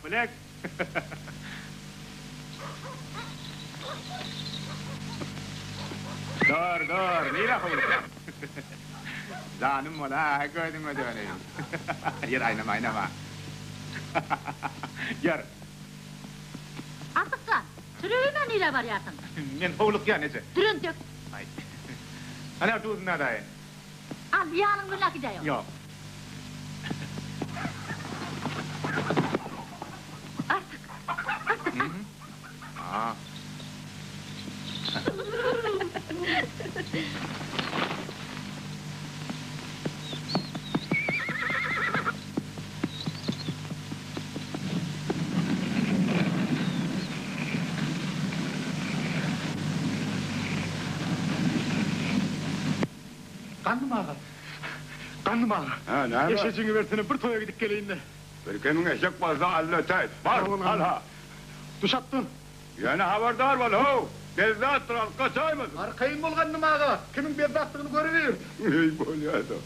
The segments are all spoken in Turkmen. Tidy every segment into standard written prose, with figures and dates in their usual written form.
Bilek! Dur, dur, nirä howlukýaň? Janym bol-a, gözüňe döneýin. Ýör, aýnama, aýnama. Ýör. Artyk jan, sürübem-ä nirä barýarsyň? Men howlukýan, eje. Dur entek. Aý. Hany, duzuny adaýyn. Al, ýanyň bilen äkidäý ony. Ýok. Artyk, Artyk, al. A. Gandym aga. Gandym aga. Hä, näme? Eşejiňi bersene, bir toýa gidip geleýin-le. Bir kemiň eşek bolsa al-da ötäýt. Bar, al-ha. Düş atdan. Ýöne habardar bol, how! Bezzatdyr, alyp gaçaýmasyn. Arkaýyn bol, Gandym aga. Kimiň bezzatdygyny görübiýr. Eý, bolýa-da.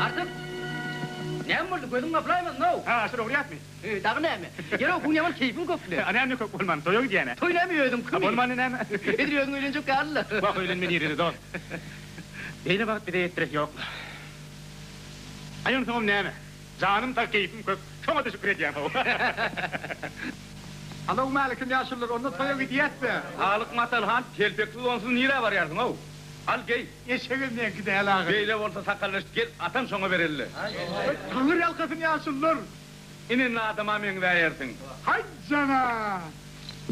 Artyk! Näme boldy, gözüň gaplaýmasyn-ow! Ha, şol ogurýasmy? Heý, dagy näme? Ýeri-ow, bu ýaman keýpiň kökle. A näme kök bolman, toýa gidýän-ä. Toý näme özüňkimi? A bolmany näme? Edil özüň öýlenjek ýaly-la. Wah, öýlenme nirede dost. Beýle bagt bize ýetdiresi ýok-la. Aý, onsoňam näme? Janym sag, keýpim kök, şoňa-da şükür edýän-how. Salowmalikim, ýaşulular, onda toýa gidýäs-dä. Halyk Matalhan, telpeksiz onsuz nirä barýarsyň-ow? Al, geý. Eşegem meňki däl ahyry. Beýle bolsa sakallaşyp gel, atam şoňa bereli. Taňry ýalkasyn ýaşulular! Ine indi adama meňzäýersiň. Haý jana!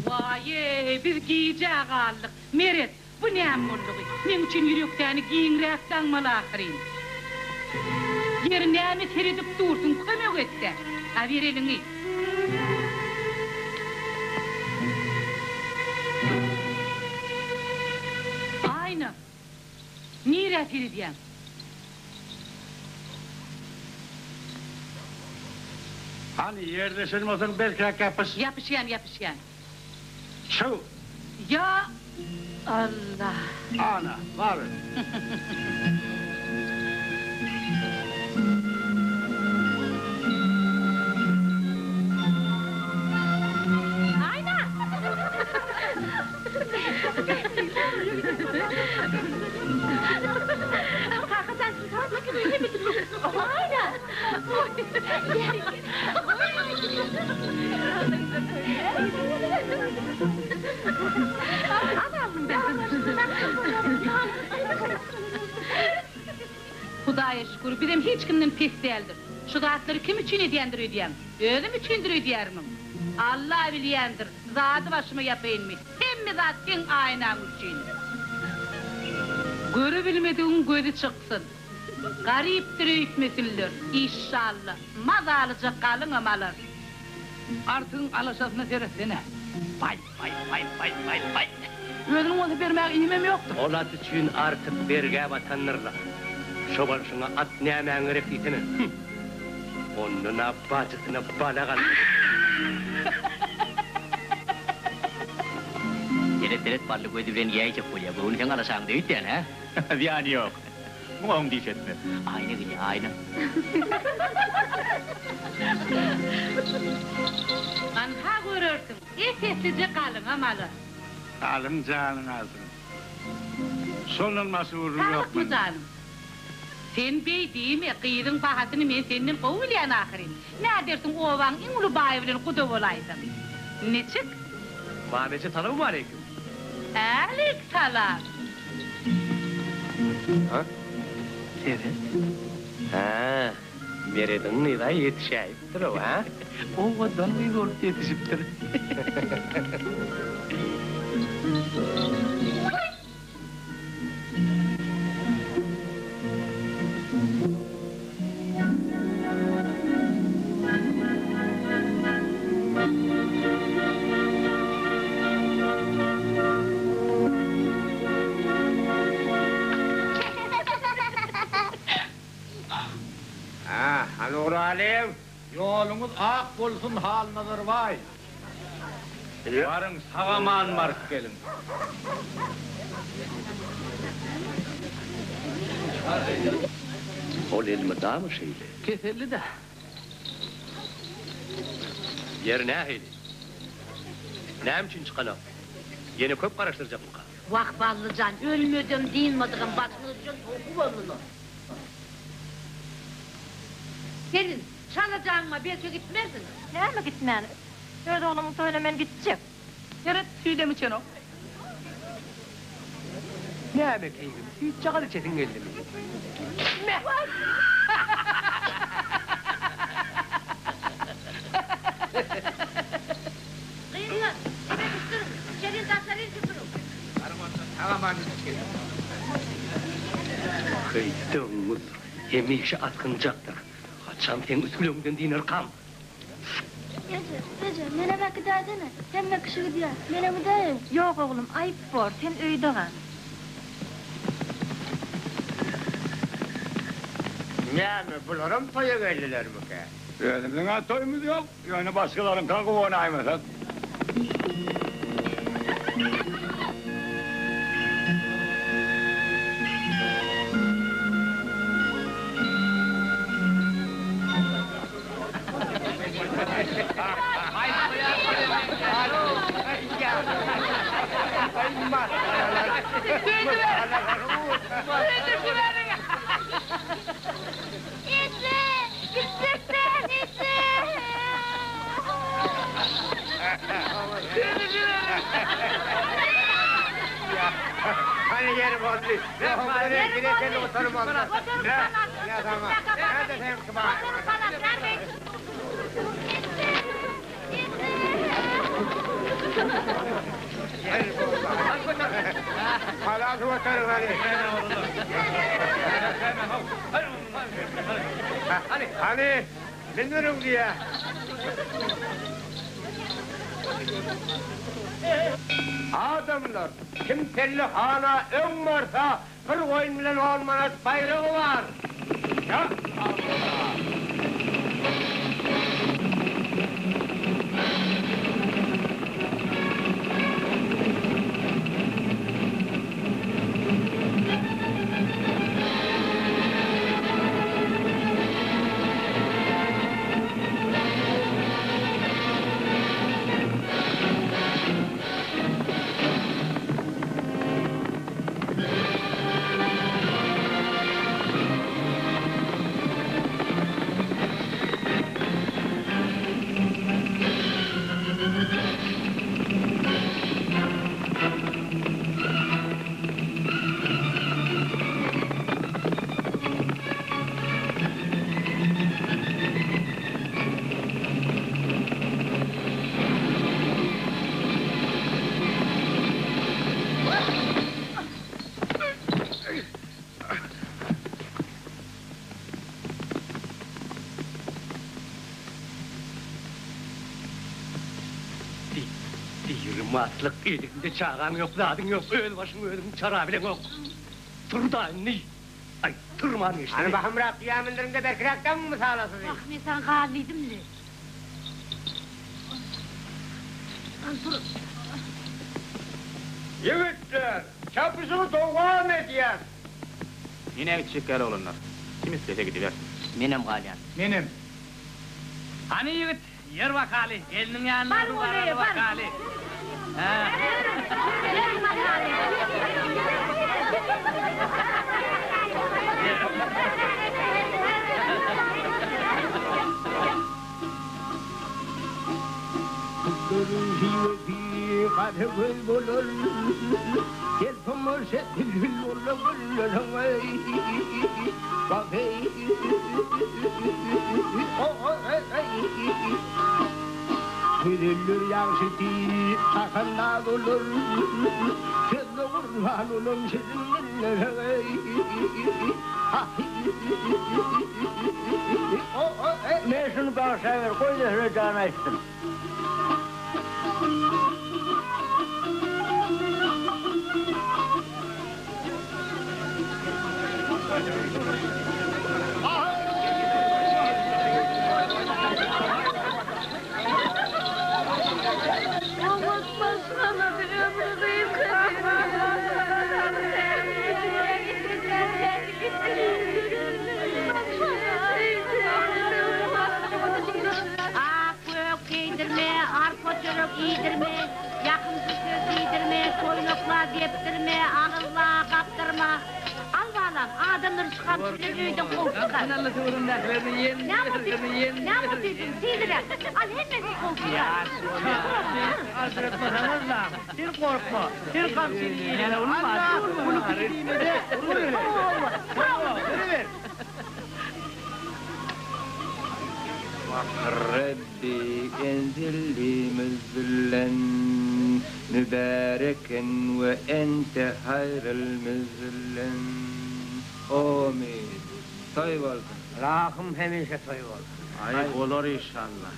Waý-eý, biz gijä galdyk. Meret, bu näme boldugy? Meň üçin ýürekdäni giňräk daňmaly ahyryn. Ýeri näme seredip dursuň, kömek et-dä. A ber eliňi. Aýna, nirä seredýäň? Hany, ýerleşen bolsaň berkräk ýapyş. Ýapyşýan, ýapyşýan. Çyg! Ýa Alla! Ana, bar. Aýna! Hudaýa şükür, bizem hiç kimden pes däldiris. Şu zatlary kim üçin edýändir öýdýäň? Özüm üçindir öýdýärmiň? Alla bilýändir, zady başyma ýapaýynmy? Hemme zat seň aýnaň üçin. Görübilmedigiň gözi çyksyn. Garypdyr öýtmesinler, işşalla, mazalyja galyňam alar. Artygyň alaşasyna seretsene. Baý, baý, baý, baý, baý, baý. Özüniň bolsa bermäge iýmem ýokdur. Ol at üçin Artyk bergä batandyr-la. Şo barşyňa at nämäň gerek diýsene. Hüm! Ondan-a bajysyna balak alyp beripdir. Seret, seret, bally gözi bilen iýäýjek bolýa. Göwni seň alaşaňda öýtýän, hä? Zyýany ýok. Muňa oň diş etmez. Aýna gelýär, aýna. Anha görersiň, ep-eslije galyňam alar. Galyň janyň alsyn. Şondan başga gürrüň ýok Saglykmy mende. janym? Sen beý diýme, gyzyň bahasyny men senden gowy bilýän ahyryn. Nädersiň obaň iň uly baýy bilen guda bolaýsaň. Niçik? Mameje salowmaleýkim. Älik salam. Ha? Seret. Hä, Merediň gyz-a ýetişäýipdir-ow, hä? Owadan gyz bolup ýetişipdir. Ha, hany uralyň. Ýoluňyz ak bolsun Halnazar baý. Baryň sag-aman baryp geliň. Ol elmydama şeýle. Keselli-dä. Ýeri nähili? Näme üçin çykanok? Ýene köp garaşdyrjakmyka? Wah, Bally jan, ölmedem, dynmadygam başymyza düşen sowky boldy-la. Gelin, çalajaňma, belki gitmersiň? Näme gitmän? Öz oglumyň toýuna men gitjek. Seret, süýdem içenok. Näme keýgim, süýtjagaz içesiň geldimi? Meh! Gyzlar, seredişdiriň, içerin daşaryn süpüriň. Baryň onda, sag-aman gidip geliň. Heý, doňuz, hemişe asgynjakdyr. Haçan seň üsgülegiňden dynarkam? Eje, eje, menem äkidäýsene, hemme kişi gidýär, menem gidäýeýin. Ýok oglum, aýyp bor, sen öýde gal. Näme, bularam toýa geldilermikä? Özümiziň-ä toýumyz ýok, ýöne başgalaryňka guwanaýmasak. Eje! Gitjek däl, eje! Hany ýeri boldy. Hany, münüriň diýýä. Adamlar, kim pellehana öň barsa, bir goýun bilen on manat baýragy bar. Ýa Allah! Diri maslyk, eliňde çagaň ýok, zadyň ýok, öz başyňy özüň çara bileňok. Tur-da indi! Aý, turman geçdi. Hany bahymrak düýä mündüriň-de berkiräk daňyň mysalasyny. Wah, men saňa gal diýdim-le. Hany tur. Ýigitler, çapyşygy dowam edýäs. Men-ä gitjek däl oglanlar. Kim islese gidibersin. Menem galýan. Menem. Hany ýigit, ýör bakaly, gelniň ýanyna Bar bir bol baraly öýe, bar. bakaly. Hä. Ýör bakaly. Gara göz bolar. Gel tomaşa bilbil bola gülleriň Bak eý. Gözeller ýagşy diýip çakanda bolar. Sözde gurban olam şirin dillere Men şuny bagşa ber, goý Zöhre jan aýtsyn. Oňat maşgalady ömri gysga Ak gök geýdirme, arpa çörek iýdirme, ýakymsyz söz diýdirme, toýnakla depdirme, agyzla gapdyrma. Al balam, adamlary şu gamçy bilen öýden kowup çykar. Näme otyrsyň? Näme otyrsyň? Tizräk! Al hemmesini kowup çykar. Sen gorkma. Sen gamçyny iýene urma. Uly kiçi diýme-de, uruber. Uruber. Rebbi enzilli müzüllen mübäreken we ente haýryl müzüllen. Omyn. Toý bolsun. Rahym hemişe toý bolsun. Aý bolar işallah.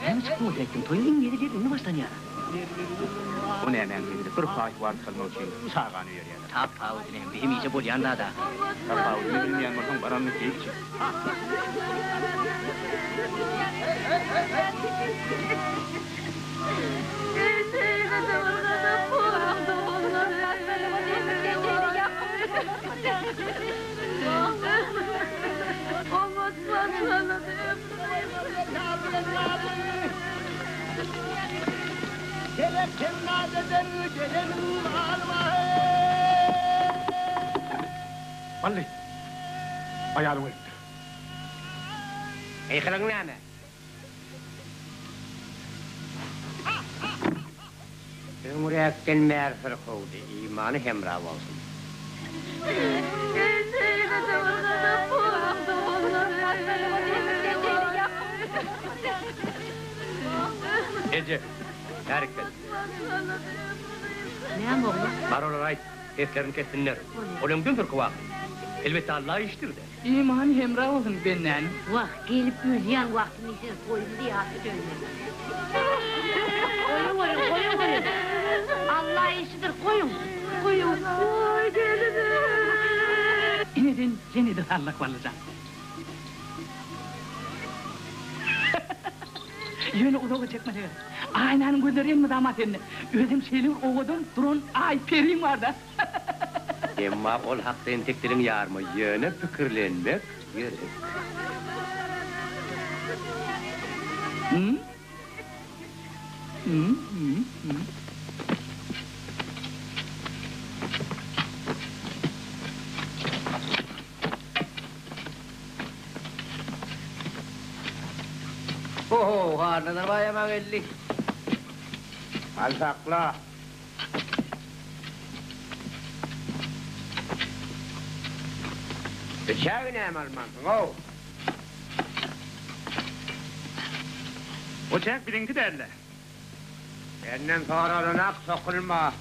Näme çykdy bolsa aýtdyň, toýuň iň ýedi ýeri indi başlanýar. Bu nämäň hezili, bir paý wagt almak üçin çagany öýerýärler. Tapawudy näme, bu hemişe bolýan zat ahyry. Tapawudyny bilmeýän bolsaň baranyny keýp çek. Bally, aýalyň ölüpdir. Gykylygyň näme? Öňräkden bäri syrkawdy, imany hemra bolsun. Eje, bärik gel. Näme oglum? Bar olara aýt, seslerini kessinler. Ol öňden syrkaw ahyry. Elbetde Alla işidir-dä. Imany hemra bolsun bendäniň. Wah, gelip ölýän wagtymy sen toýuň zyýaty dönme. Goýuň, goýuň, goýuň, goýuň. Alla işidir, goýuň, goýuň. Oý, gelinim. Ine sen ýene-de sallak ballyjan. Ýöne uzaga çekmese gerek. Aýnanyň gözleri elmydama sende. Özem şeýle bir owadan duran aý periň bar-da. Emma ol hakda entek diliň ýarma, ýöne pikirlenmek gerek. Ho-ho, Halnazar baýam-a geldi. Al sakla. Biçägi näme almansyň-ow? O çäk biziňki däl-le. Senden soralanak sokulma.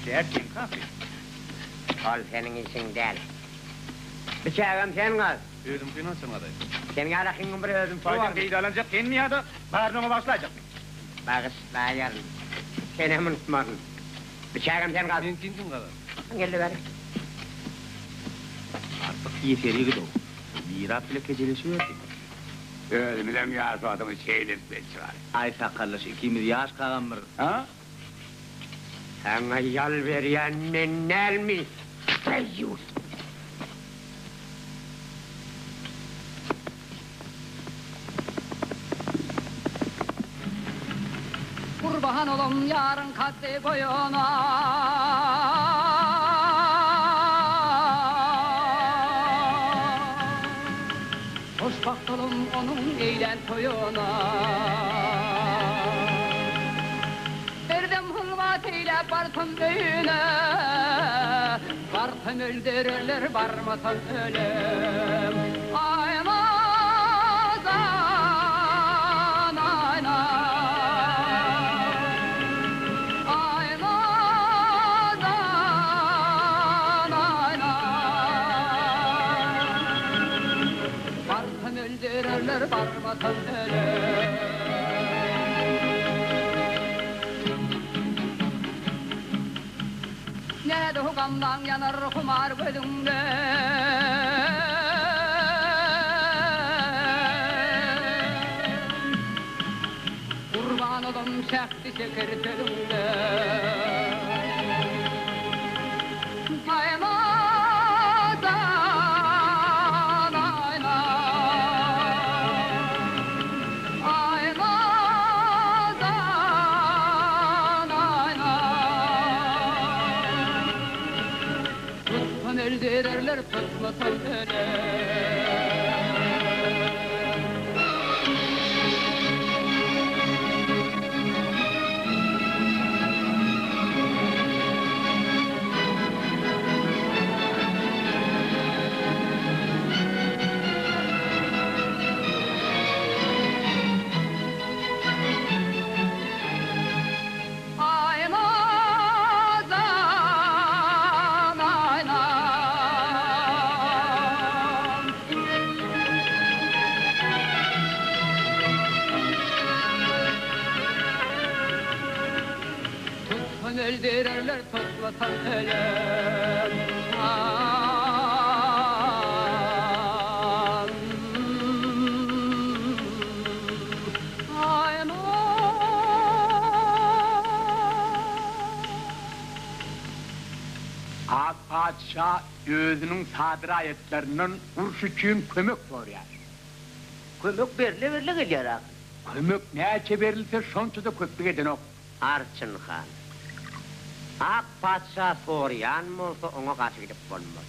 Çäk seňki ahyryn. Ol seniň işiň däl. Biçägem sen gaz. Özümiňkini haçan gazaýyn? Seniň ýalakyňyň bir özüňki Toýdan barmy? peýdalanjak senmi ýa-da baryny oňa bagyşlaýjakmy? Bagyşlaýaryn. Senem unutmaryn. Biçägem sen gaz. Meňkini kim gazar? Geldi bäri. Artyk ýeser ýigid-ow. Mirap bile kejeleşiberdi. Özümizem ýaş wagtymyz şeýle edip çykaryp. Aý sakallyş ikimiz ýaş kagam bir. Ha? Saňa ýal berýän men dälmi, deýýus? Gurban olam ýaryň kaddy boýuna. Hoşbagt olam onuň eýlän toýuna. Herdem hylwat eýläp barsam öýüne, Barsam öldürerler, barmasam ölem. Aýnazan, aýna. Aýnazan, aýna. Barsam öldürerler, barmasam ölem. Näde gamlaň ýanar humar gözüňde. Gurban olam şähdi şeker sözüňde. Aýnadan aýna. Aýnadan aýna. Tutsam öldürerler, tutmasam öler. Aýnadan aýna. Tutsam öldürerler, tutmasam ölem. Ak patyşa özüniň sada raýatlaryndan uruş üçin kömek soraýar. Kömek berle-berle gelýär ahyry. Kömek näçe berilse, şonça-da köplük edenok. Arçyn han. Ak patyşa soraýan bolsa, oňa garşy gidip bolmaz.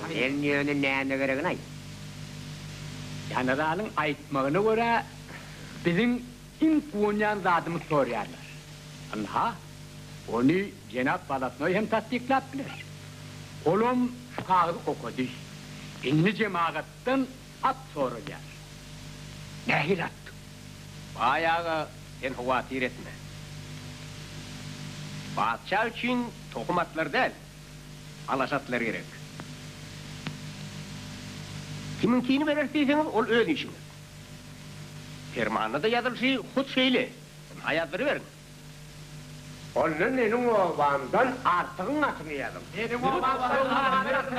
Sen ýöne näme geregini aýt. Generalyň aýtmagyna görä, biziň iň guwanýan zadymyzy soraýarlar. Ynha, ony jenap Bolotnoý hem tassyklap biler. Olam şu kagyzy okady. Indi jemagatdan at soralýar. Nähili at? Baý aga, sen howatyr etme. Patyşa üçin tohum atlar däl, alaş atlar gerek. Kimiňkini bereris diýseňiz, ol öz işiňiz. Permanda-da ýazylyşy hut şeýle. Ynha ýazdyryberiň. Onda meniň obamdan Artygyň atyny ýazyň. Meniň obamdan Artygyň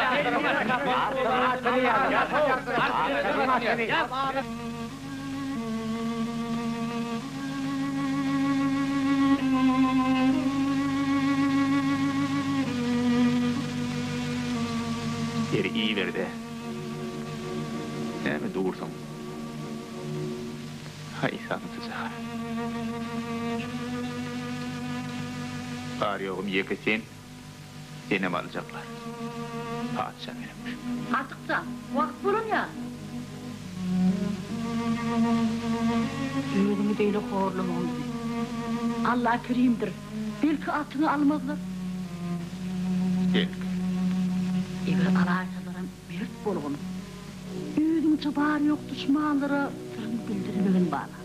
atyny ýazyň. Artygyň atyny. Ýeri iýiber-de. Näme dursuň? Haý, samsyjaga. Bar-ýogum ýeke sen, senem aljaklar. Patyşa gerekmiş. Artykjan, wagt bolan ýaly. Özüňi beýle horlamagyn bizi. Alla kerimdir, belki atyňy almazlar. Belki. Eger alaýsalaram mert bolgun. Özüňçe bar-ýok duşmanlara syryňy bildirmegin bala.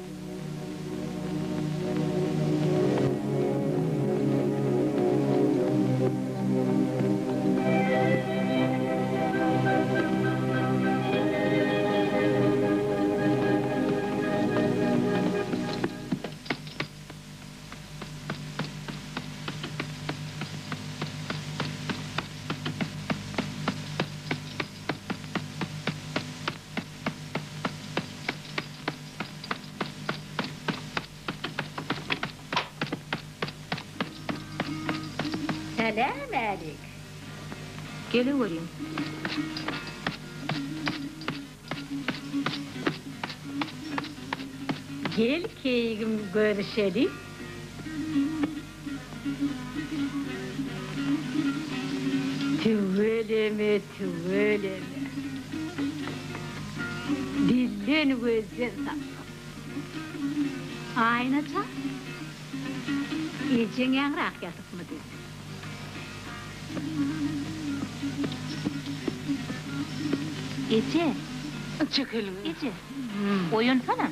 Salam älik. Geleweriň. Gel keýigim görüşeli. Tüweleme, tüweleme. Gözden gözden sakla. Aýna jan, ejeň ýaňrak ýatypmydy? Eje! Çek eliňi. Eje, oýansana.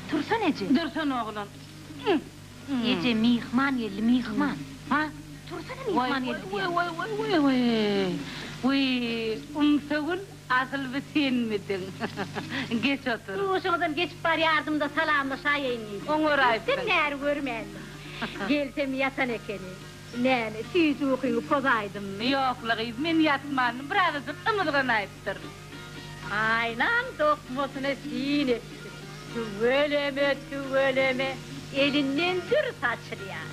Tursana eje. Dursana oglan. Eje, myhman geldi, myhman. Ha? Tursana myhman geldi diýýän. Waý, waý, waý, waý. Wiý, Umsagül, asyl bu senmidiň? Geç otur. Duşuňyzdan geçip barýardym-da salamlaşaýaýyn diýdim. Oňaraýypsyň. Köpden bäri görmändim. Gelsem ýatan ekeni. Näme, süýji ukyňy pozaýdymmy? Ýok-la gyz, men ýatmandym, birazajyk ymyzganaýypdyryn. Aýnaň dokmasyna syn etdim. Tüweleme, tüweleme, elinden dür saçylýar.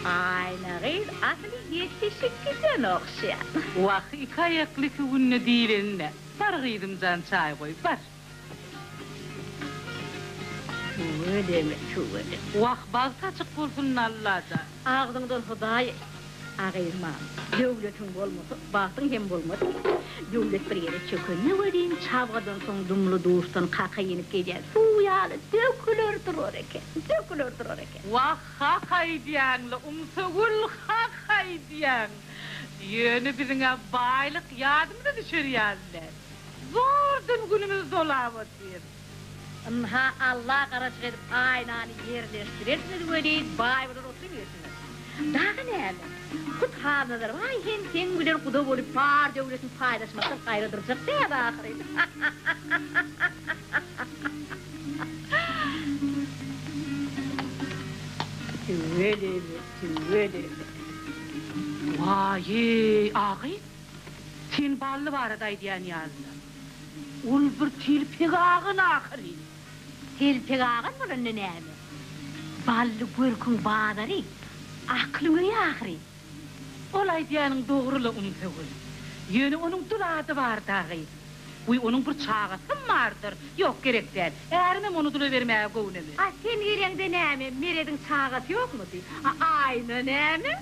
Aýna gyz asyl ýetişip giden ogşýar. Wah, iki aýakly iki günde diýlenine. Bar gyzym jan çaý goý, bar. Tüweleme, tüweleme. Wah, bagty açyk bolsun Allajan. Agzyňdan Hudaý A gyz mam, döwletiň bolmasa, bagtyň hem bolmaz. Döwlet bir ýere çökende welin, çabgadan soň dumly-duşdan kaka inip gelýän suw ýaly döküler durar eken, döküler durar eken. Wah, hak aýdýaň-la, Umsagül, hak aýdýaň. Ýöne biziň-ä baýlyk ýadymyza düşer ýaly däl. Zordan günümizi dolap otyrys. Ynha, Alla garaşyk edip aýnany ýerleşdirersiňiz welin, baý bolar oturybersiňiz. Dagy näme? Hut Halnazar baý hem seň bilen guda bolup bar döwletini paýlaşmakdan gaýra durjak däl ahyryn. Tüweleme, tüweleme. Waý-eý, a gyz, sen Bally barada aýdýan ýalyla. Ol bir telpek agan ahyryn. Telpek agan bolanda näme? Bally görküň bazary, aklyň öýi ahyryn. Ol aýdýanyň dogry-la, Umsögül. Ýöne onuň dul ady bar dagy. Wiý, onuň bir çagasam bardyr. Ýok, gerek däl. Ärimem ony dula bermäge göwnemez. A sen geleňde näme, Merediň çagasy ýokmudy? A Aýna näme?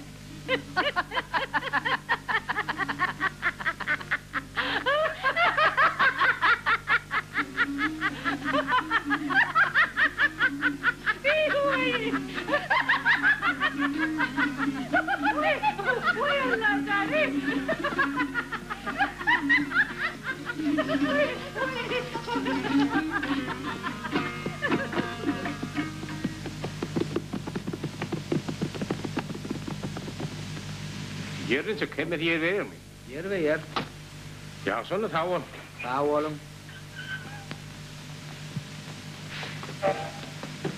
Ýer niçik, hemmesi ýerbe-ýermi? Ýerbe-ýer. Ýagşy onda, sag bol. Sag boluň.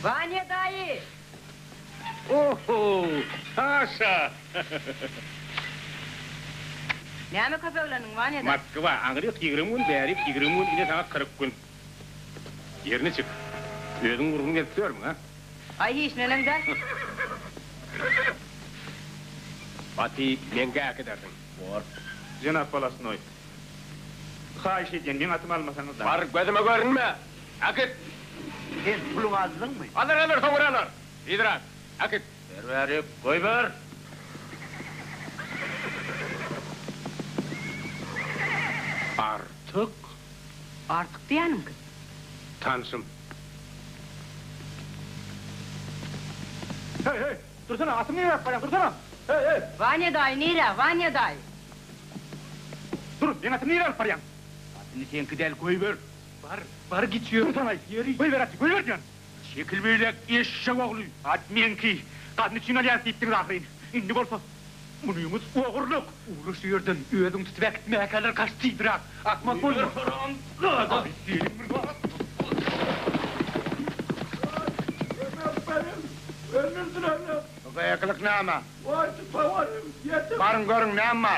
Wanýa daýy! Oho, Saşa! Näme köpeglendiň, Wanýa daýy? Moskwa, aňryk 20 gün, bärik 20 gün, ine saňa 40 gün. Ýer niçik? Özüň gurgun gezip ýörmüň, a? Aý, hiç neneň däl. Aty meňkä äkidersiň. Bor. Jenap Polasnoý, haýyş edýän, meň atymy almasaňyz-da. Bar, gözüme görünme! Äkit! Sen puluňy aldyňmy? Alar, alar, soňra alar. Yzrak, äkit! Ber bärik, goýber! Artyk? Artyk diýýäniň kim? Tanşym. Heý, heý, dursana, atymy nirä alyp barýaň, dursana! Heý, heý! Wanýa daýy nirä, Wanýa daýy? Dur, meň atymy nirä alyp barýaň? Atyny seňki däl, goýber! Bar, bar git ýör. Dursana, ýeri. Goýber aty, goýber diýýän! Çekil beýläk, eşşek ogly! At meňki, gazna üçin alýarys diýipdiňiz ahyryn. Indi bolsa, munyňyz ogurlyk! Ugra şu ýerden, özüň tutup äkit, mäkäler gaç tizräk! Akmak bolma! Haram zada! Seniň bir zat! Bu gykylyk näme? Baryň görüň näme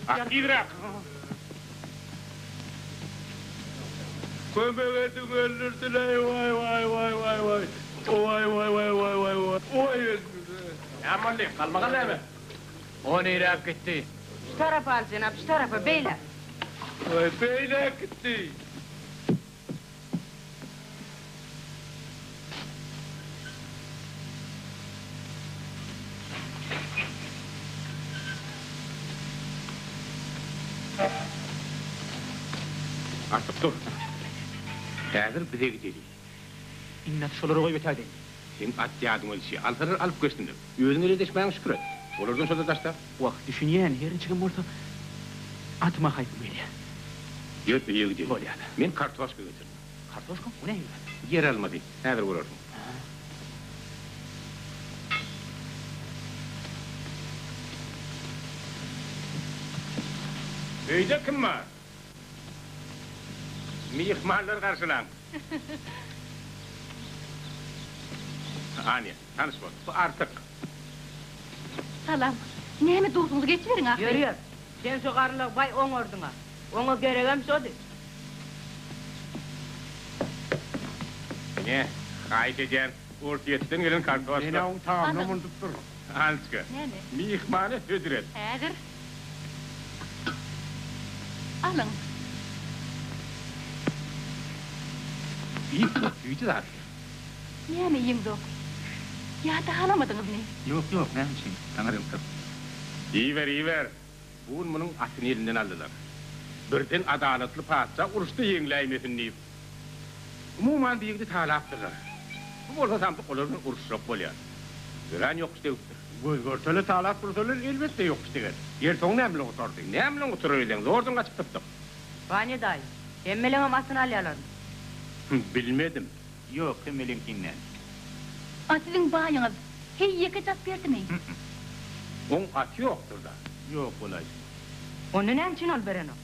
bar? Tizräk! Kömek ediň öldürdiler waý waý waý waý waý waý waý waý waý waý waý waý öldürdiler. Näme boldy? Galmagal näme? O niräk gitdi? Şu tarapa al jenap, şu tarapa, beýläk. Waý beýläk gitdi. Artyk dur. Häzir bize gideli. Indi aty şolara goýup ötäýdeýin. Seň at ýadyňa düşýär. Alsalar alyp geçsinler. Özüň ele deşmäňe şükür et. Olardan şo-da daşda. Wah, düşünýän, her niçigem bolsa, atyma haýpym gelýär. Ýör, öýe gideli. Bolýar-da. Men kartoşka getirdim. Kartoşka? O nähili zat? Ýer almasy. Häzir görersiň. Öýde kim bar? Myhmanlary garşylaň. Anýa, tanyş bol. Bu Artyk. Salam. Näme dursuňyz, geçiberiň ahyry. Ýör, ýör. Sen şo garlygy baý oňardyň-a. Oňa geregem şody. Ine, haýyş edýän, Orsýetden gelen kartoşka. Men-ä oň tagamynam unudupdyryn. Ançka, Näme? myhmana hödür et. Häzir. Alyň. Iýip bor, süýji zat. Näme iýeňzok? Ýa-da halamadyňyzmy? Ýok, ýok, näme üçin? Saňa röwşen. Iýiber, iýiber. Bu gün munuň atyny elinden aldylar. Birden adalatly patyşa uruşda ýeňläýmesin diýip. Umuman, bu ýigidi talapdyrlar. Bu bolsa samsyk olar bilen uruşjak bolýar. Örän ýokuş degipdir. Göz-görtele talap dursalar, elbetde ýokuş deger. Ýeri soň näme bilen gutardy? Näme bilen gutarar öýdýäň? Zordan gaçyp sypdyk. Wanya daýy, hemmeleňem atyny alýalarmy? Bilmedim. Ýok, hemmeleňkiň däl. A siziň baýyňyz heý ýeke jap berdimi? Oň aty ýokdur-da. Ýok bolaýsyn. Onda näme üçin ol berenok?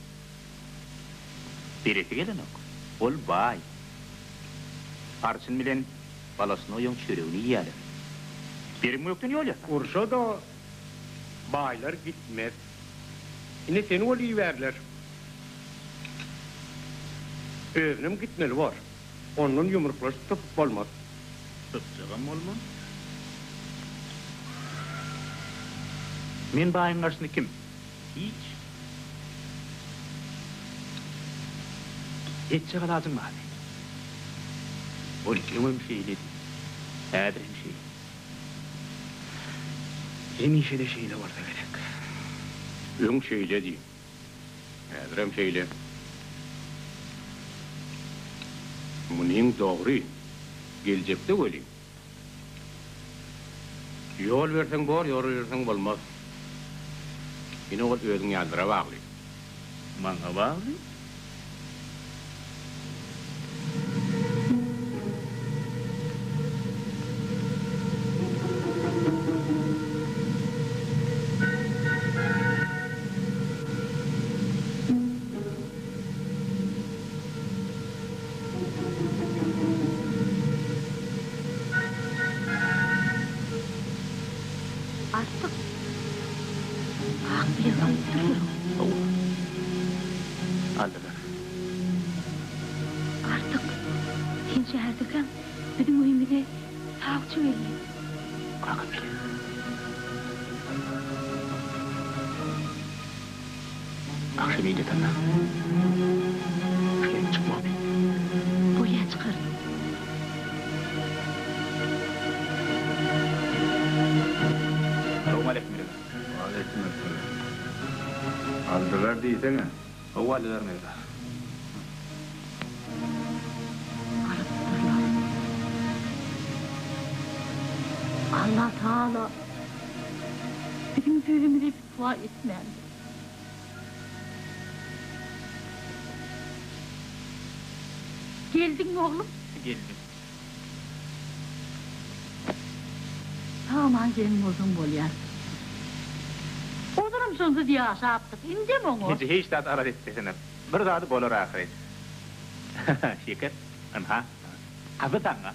Beresi gelenok. Ol baý. Arçyn bilen balasyny oýaň çöregini iýýäler. Berim gökden ýol ýasar. Urşa-da baýlar gitmez. Ine seni ol ibärler. Özünem gitmeli bor. Ondan ýumruklaşyp sypyp bolmaz. Sypjagam bolmaz. Men baýyň garşysynda kim? Hiç. Etjek alajyň barmy? Ol öňem şeýledi, häzir hem şeýle. Hemişe-de şeýle bolsa gerek. Öň şeýledi, häzirem şeýle. Munyň dogry, geljekde welin. Ýol berseň bor, ýol berseň bolmaz. Ine ol özüň ýalylara bagly. Maňa bagly? Artyk ak bilek alypdyrlar. Hawa. Aldylar. Artyk, sen şäherdekäň biziň öýümize sawçy geldi. Kakam geldi. Agşam öýde tanna. Şeýdip çykmagyny. Bolýa çykaryn. Salowmaleýkim Mirza. Waleýkim essalam. Aldylar diýsene. Hawa aldylar Mirza. Alypdyrlar. Allatagala biziň sözümizi pitwa etmändir. Geldiňmi oglum? Geldim. Sag-aman gelen bolsaň bolýar. Ozalam şonsuz ýaşapdyk, indem oňa. Eje hiç zat alada etmesene. Bir zady bolar ahyry. Şeker, ynha, gazy saňa.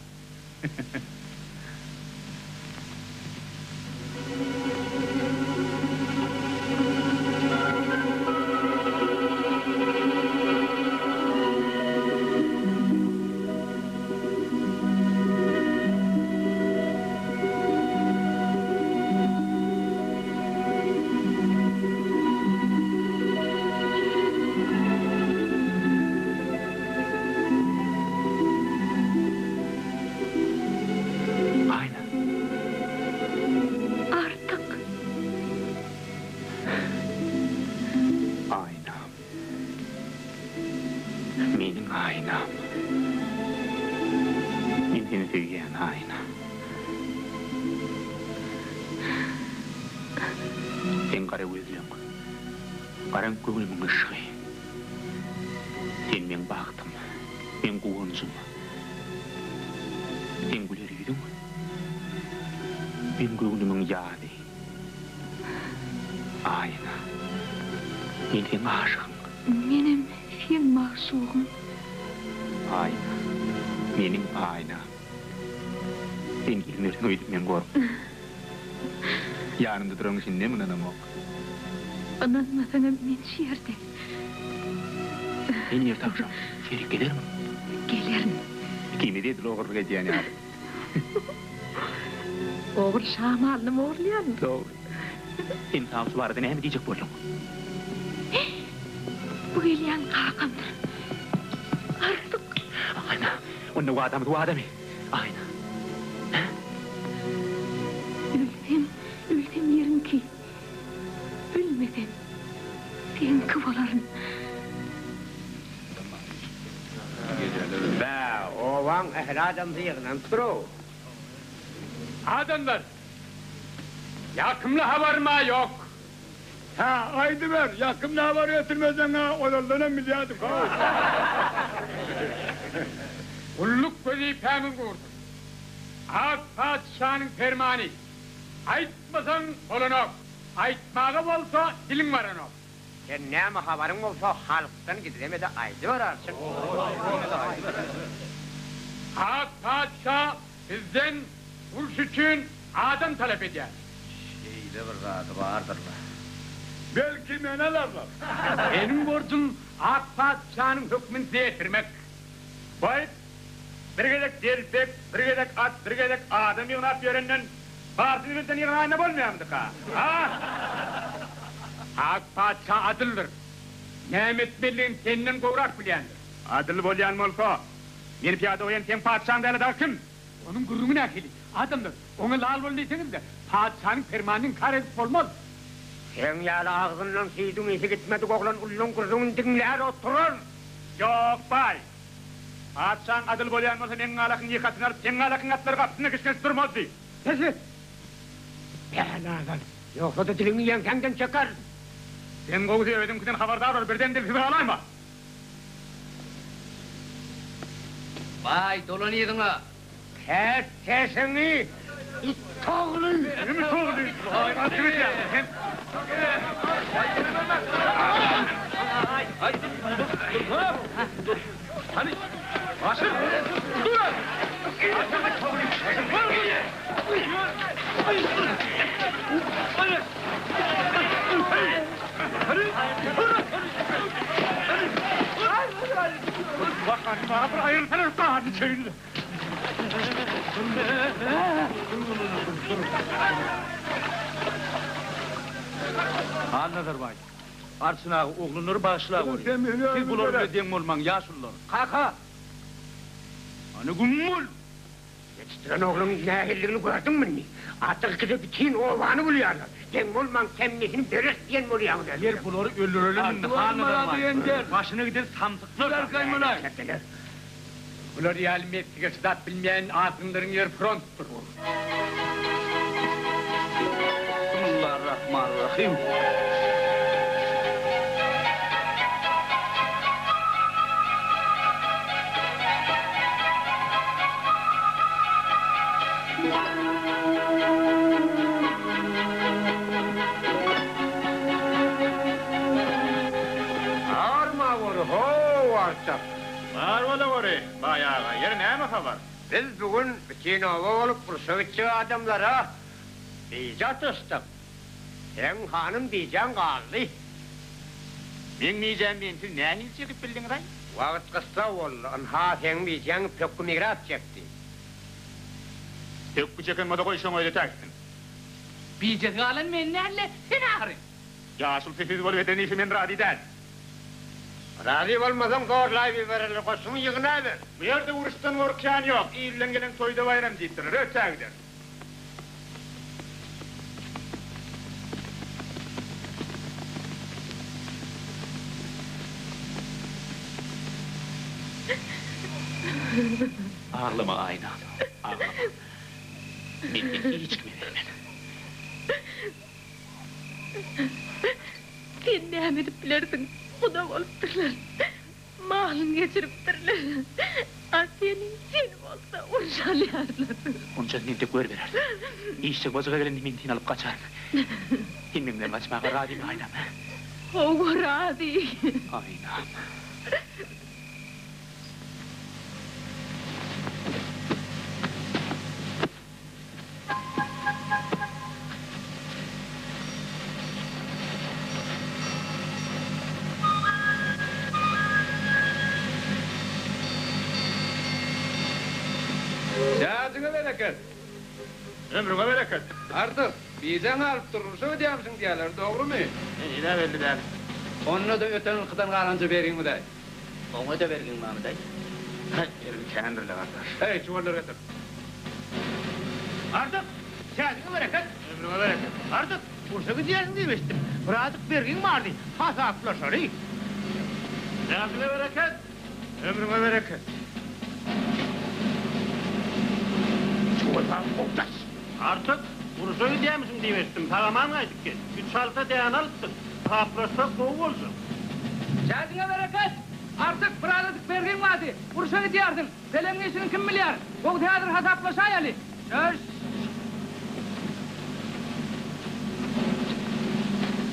Aýnam. Men seni söýýän, Aýna. Seň gara gözleň, garaňky göwnümiň yşgy. Sen meň bagtym, meň guwanjym. Seň güler ýüzüň, meň göwnümiň ýazy. Aýna, men seň aşygyň. Menem seň magşugyň. Aýna, meniň Aýnam. Sen gelmersiň öýdüp men gorkdum. Ýanymda duraň şindem ynanamok. Ynanmasaňam men şu ýerde. Sen erte agşam şeýle gelermiň? Gelerin. Ikimiz edil ogurlyk edýän ýaly. Ogry şa malyny ogurlaýarmy? Dogry. Sen sawçy barada näme diýjek bolduň? Bu gelýän kakamdyr. Artyk. Aýna, onda wadamyz wadamy? Aýna. Hä? Ölsem, ölsem ýeriňki. Ölmesem, seňki bolaryn. Bä, obaň ähli adamsy ýygnanypdyr-ow. Adamlar, ýakymly habarym-a ýok. Hä, aýdyber, ýakymly habar getirmeseň-ä ozaldanam bilýärdik-how. Gulluk wezipämiz gursun. Ak patyşanyň permany. Aýtmasaň bolanok, aýtmaga bolsa diliň baranok. Sen näme habaryň bolsa halkdan gizlemede aýdyber arçyn. Ak patyşa bizden uruş üçin adam talap edýär. Şeýle bir zady bardyr-la. Belki meni alarlar. Meniň borjum ak patyşanyň hökmüni size ýetirmek. Baý, bir gezek delpek, bir gezek at, bir gezek adam ýygnap ýörenden barysyny birden ýygnaýanda bolmaýarmydyka, a? Ak patyşa adyldyr. Näme etmelidigini senden gowrak bilýändir. Adyl bolýan bolsa, meni pyýada goýan seň patyşaň däl-de dagy kim? Onuň gürrüňi nähili? Adamlar, oňa lal bol diýseňiz-de, patyşanyň permanyny inkar edip bolmaz. Seň ýaly agzyndan süýdüň ysy gitmedik oglan ulluň gürrüňini diňlär oturar. Ýok, baý. Patyşaň adyl bolýan bolsa meň galakyň ýekasyny alyp, seň galakyň atlary gapysynda kişňeşip durmazdy. Bes et! Bäladan! Ýogsa-da diliňi ýeňsäňden çekerin. Sen gowusy özüňkiden habardar bol, birden dilsiz galaýma. Baý, dolan yzyňa! Kes sesiňi, it ogly! It ogly! Sen! Halnazar baý, Arçyn aga oglanlary bagyşlaweri. Siz bular bilen deň bolmaň, ýaşulular. Kaka! Hany güm bol! Ýetişdiren ogluň nähilidigini gördüňmi indi? Artyk ikisi bütin obany bulýarlar. Deň bolmaň, temmisini bereris diýen bolýaňyz özüňiz. Ýer bulary öldürelim indi, Halnazar baý. Başyna giden samsyklar. Bular ýaly meslige çydap bilmeýän azgynlaryň ýeri frontdyr. Bismillarrahmanirrahim. Arma gory, how Arçak! Bar bolaweri, baý aga, ýeri näme habar? Biz bu gün bütin oba bolup urşa gitjek adamlara bije atyşdyk. Seň hanym bijäň galdy. Meň bijäm mensiz nähili çekip bildiňiz-aý? Wagt gyssag boldy. Ynha, seň bijäň pökgi migrap çekdi. Pökgi çeken bolsa goý şoň özi täksin. Bijesi galan men däl-de, sen ahyry. Ýaşuly sesiz bolup eden işe men razy däl. Razy bolmasaň zorlaýyp ibererler, goşuňy ýygnaber. Bu ýerde uruşdan gorkýan ýok, il bilen gelen toýda baýram diýipdirler, ötä gider. Aglama Aýnam, aglama. Men seni hiç kime bermen. Sen näme edip bilersiň? Guda bolupdyrlar. Malyny geçiripdirler. A seni, seni bolsa urşa alýarlar. Onçasyny entek görübereris. Işjek bajyga gelende men seni alyp gaçaryn. Sen meň bilen gaçmaga razymy, Aýnam? Hawa, razy. Aýnam. Çäjiňe bereket! Ömrüňe bereket! Artyk, bijäň galypdyr, urşa gidýärmişiň diýýärler, dogrumy? Heniz-ä belli däl. Onda-da öten ýylkydan galanja beriň-dä. Oňa-da bergiň barmy-daý? Häý, bergi kändir-le, gardaş. Häý, çuwallary getir. Artyk, çäjiňe bereket! Ömrüňe bereket! Artyk, urşa gidýärsiň diýip eşitdim. Birazjyk bergiň bardy, hasaplaşaly. Çäjiňe bereket! Ömrüňe bereket! Çuwaldan kowdaş! Artyk, urşa gidýärmişiň diýip eşitdim. Sag-aman gaýdyp gel. Üç halta däne alypsyň. Hasaplaşsak gowy boljak. Çäjiňe bereket! Artyk, birazajyk bergiň bardy. Urşa gidýärsiň. Peleňiň işini kim bilýär? Gowusy häzir hasaplaşaýaly. Çöş!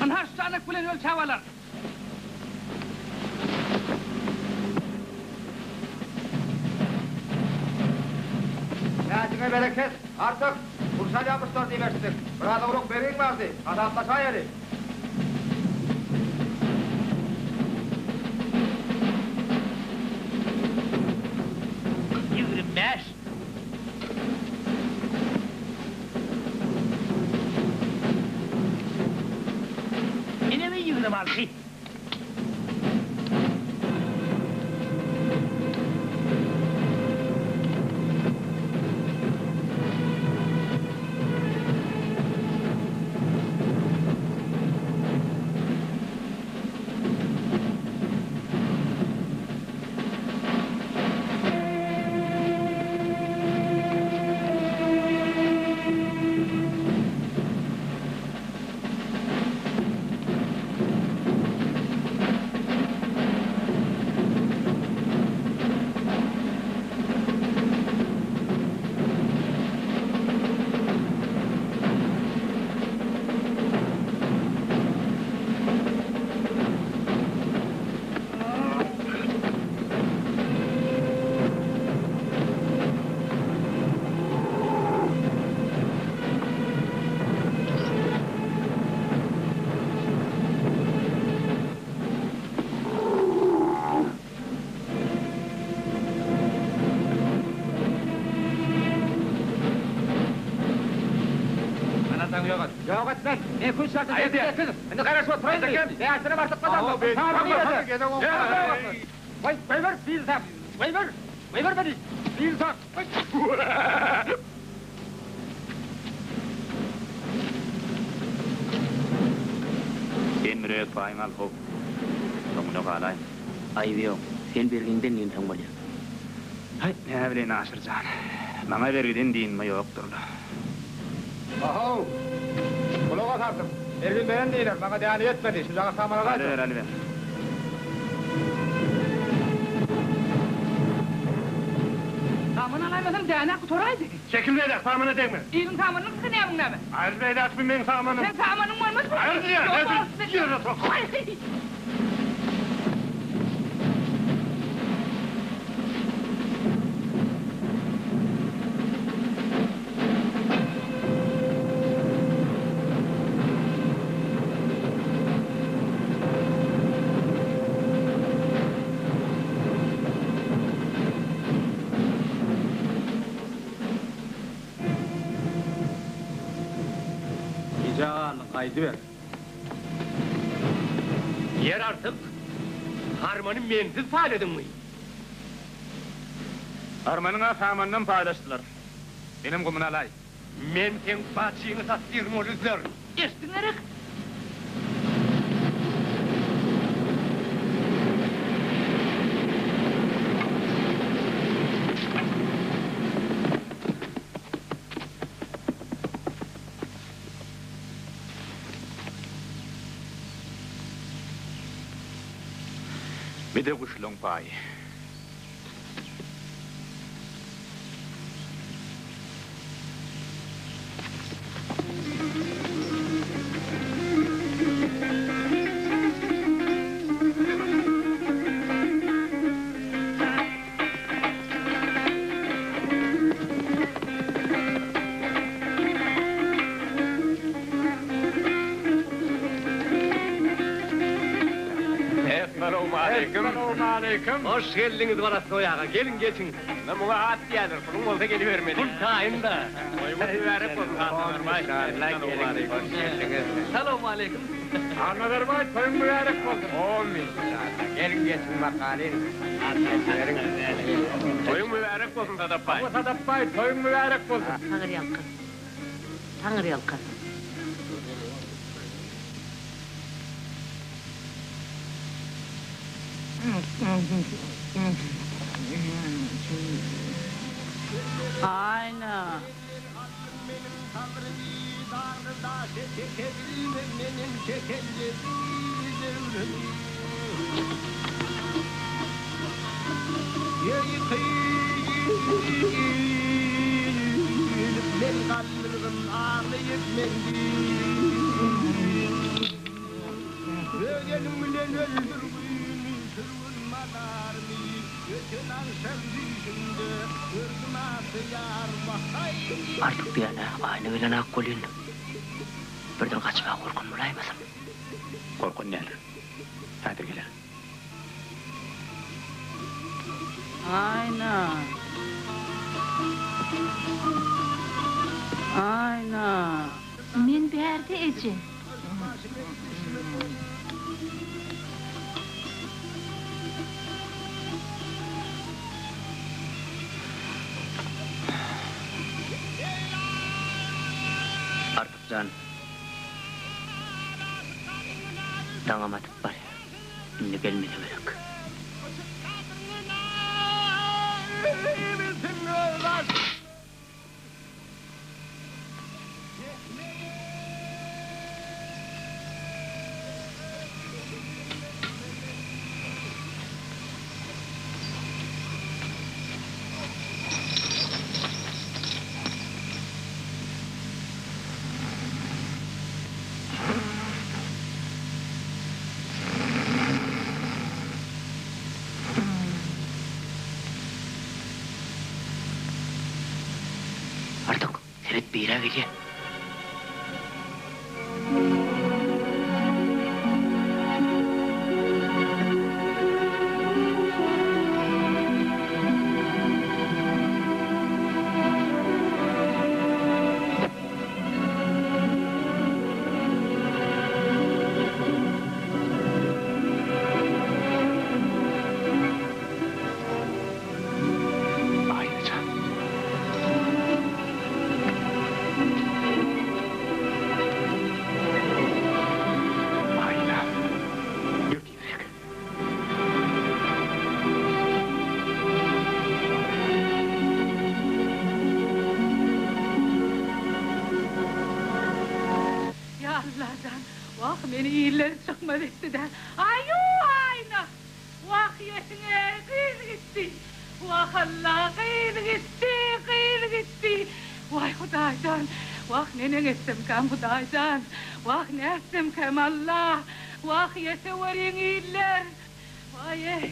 Ynha şu çanak bilen ölçäp alar. Çäjiňe bereket! Artyk, urşa alýamyşlar diýip eşitdik. Biraz owlak bergiň bardy. Hasaplaşaýaly. 25. Ine bir 26. Ýok et. Ýok etmez. Men kün şartyn berdim. Indi garaşyp oturaýyn. Bäşine barsak gazandyk. Goý, goýber, bilsem. Goýber. Goýber meni. Bilsem. Sen bir öz paýyňy al how. Soňuna galaýma. Aýby ýok. Sen bergiňden dynsaň bolýar. Haý, näbileýin Aşyr jan. Maňa bergiden dynma ýokdur-la. Ahow! Gulak asarsyň. Bergin beren diýler, maňa däne ýetmedi. Şujagaz samana gaýdyň. Alyber, alyber. Saman alaýmasaň däne gutaraýdy. Çekil beýläk, samana degme. Iliň samanyny gysga nämiň näme? Aýryl beýläk, bu meň samanym. Seň samanyň bolmaz bu. Aýryl diýýän, häzir ýere sokaryn. Gijä galdyň, gaýdyber. Ýer artyk, harmany mensiz paýladyňmy? Harmanyň-a samanynam paýlaşdylar. Menem gumuna alaý. Men seň baçyňy satdyryn ol üzler. Eşitdiň gerek? Bir-de guşlaň paýy. Essalawmaleýkim. Hoş geldiňiz Baratnoý aga, geliň geçiň. Ynha muňa at diýýärler, puluň bolsa gelibermeli. Pul taýyn-da. Toýuňyz mübärek bolsun, Annazarbaý. Geliň, hoş geldiňiz. Salowmaleýkim. Annazarbaý, toýuň mübärek bolsun. Omyn. Geliň geçiň bakalyň. Geçiberiň. Toýuň mübärek bolsun, Sadapbaý. Hawa, Sadapbaý, toýuň mübärek bolsun. Taňyrýalkasyn. Taňyrýalkasyn. Aýna. Artyk diýýän-ä, Aýna bilen Akgülin birden gaçmaga gorkan bolaýmasyn? Gorkan däldir. Häzir geler. Aýna. Aýna. Men bärde eje. Artyk jan. Daňam atyp barýar. Indi gelmese gerek. Artyk, seret birä gelýä. Aýnajan. Aýna. Ýör tizräk. Ýa Allajan, wah meni iller çykmaz etdi-dä. Aýu, Aýna! Wah ýetiň-eý, gyz gitdi! Wah Alla, gyz gitdi, gyz gitdi! Waý Hudaýjan, wah neneň etsemkäm Hudaýjan, wah nätsemkäm Alla, wah ýeteweriň iller! Waý-eý,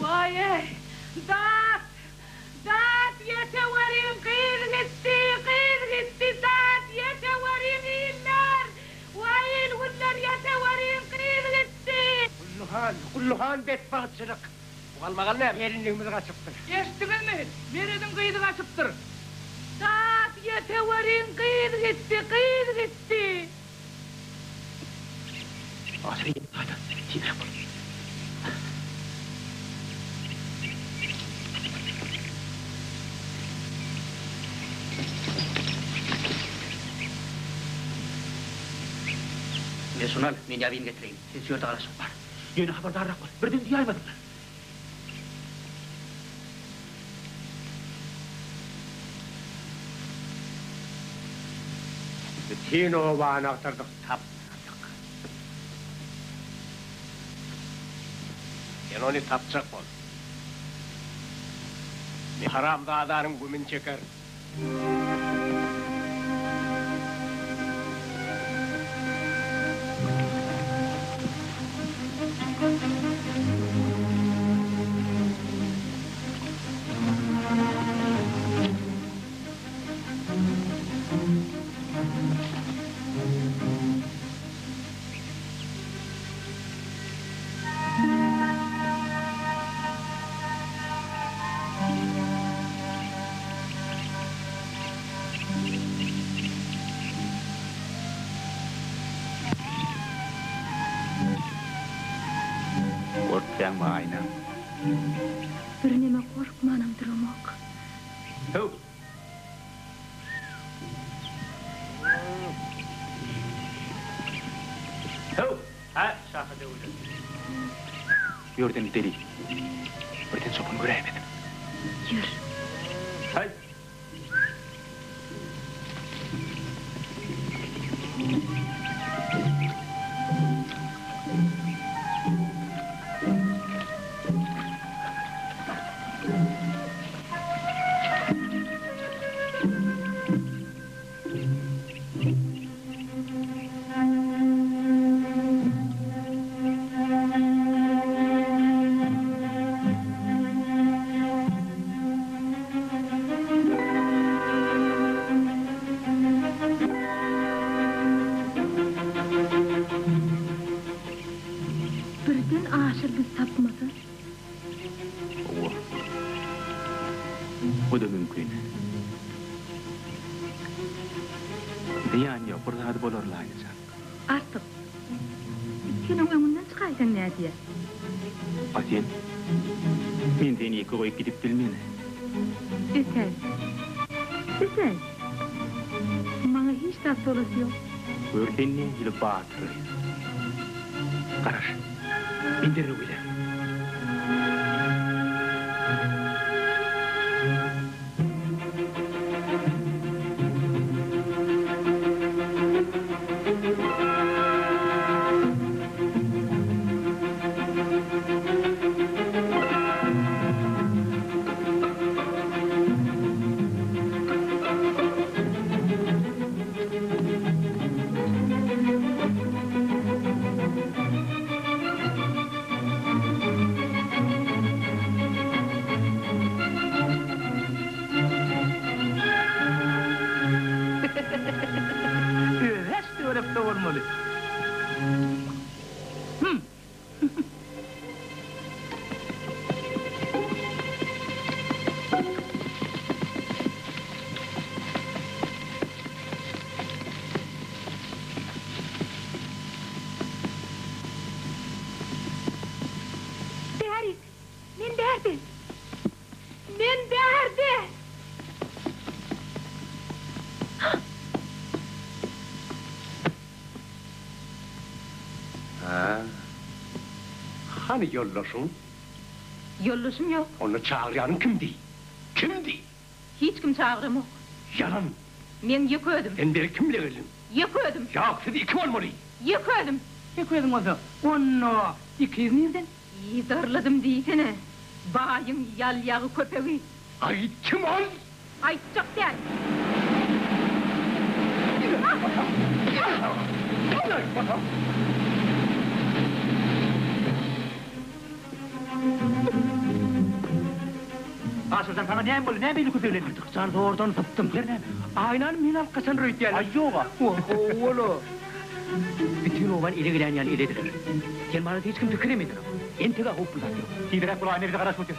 waý-eý, dat! Dat ýeteweriň gyz gitdi, gyz gitdi, dat ýeteweriň iller! Waý il-günler ýeteweriň gyz gitdi! Gulluhan, Gulluhan betbagtçylyk. Bu galmagal näme? Gelinligimiz gaçypdyr. Eşitdiňizmi? Merediň gyzy gaçypdyr. Dat ýeteweriň gyz gitdi, gyz gitdi! Asyl ýa-da tizräk bol. Men şuny al, men ýabyny getireýin. Sen şu ýerde garaşyp bar. Ýöne habardarrak bol, birden duýaýmasynlar. Bütin obany agtardyk, tapmadyk. Sen ony tapjak bol. Men haramzadanyň gümüni çekerin. Gorkýaňmy, Aýna? Birneme gorkmanam duramok. Höw! Höw! Hä, şaha döwülen. Bu ýerden gideli. Birden çopan göräýmesin. Ýör. Haý! Birden Aşyr bizi tapmasa? Hawa. O-da mümkin. Zyýany ýok, bir zady bolar-la, Aýnajan. Artyk. Sen oň öňünden çykaýsaň nädýä? A sen? Men seni ýeke goýup gidip bilmen. Ötäý. Ötäý. Maňa hiç zat bolasy ýok. Gör sen nähili batyr gyz. Garaş. Men derrew gelerin. Öweç töwerekde bolmaly. Hüm. Bärik! Men bärde! Men bärde! Hä? Hany ýoldaşyň? Ýoldaşym ýok. Onda çagyrýanyň kimdi? Kimdi? Hiç kim çagyramok. Ýalan! Meň ýeke özüm. Sen beri kim bile geldiň? Ýeke özüm. Ýok, siz iki bolmaly. Ýeke özüm. Ýeke özüň bolsa, onda ikiz nirden? Yzarladym diýsene, baýyň ýalýagy köpegi. Aýt, kim ol? Aýtjak däl. Aşyrjan saňa näme boldy, näme beýle köpeglendiň? Artyk jan zordan sypdym. Ýeri näme? Aýnany men alyp gaçandyr öýdýärler. Aý ýog-a. Ho-o-la. Bütin obany ele gelýän ýaly elediler. Sen barada hiç kim pikirem edenok. Entek-ä howply zat ýok. Tizräk bol, Aýna bize garaşyp otyr.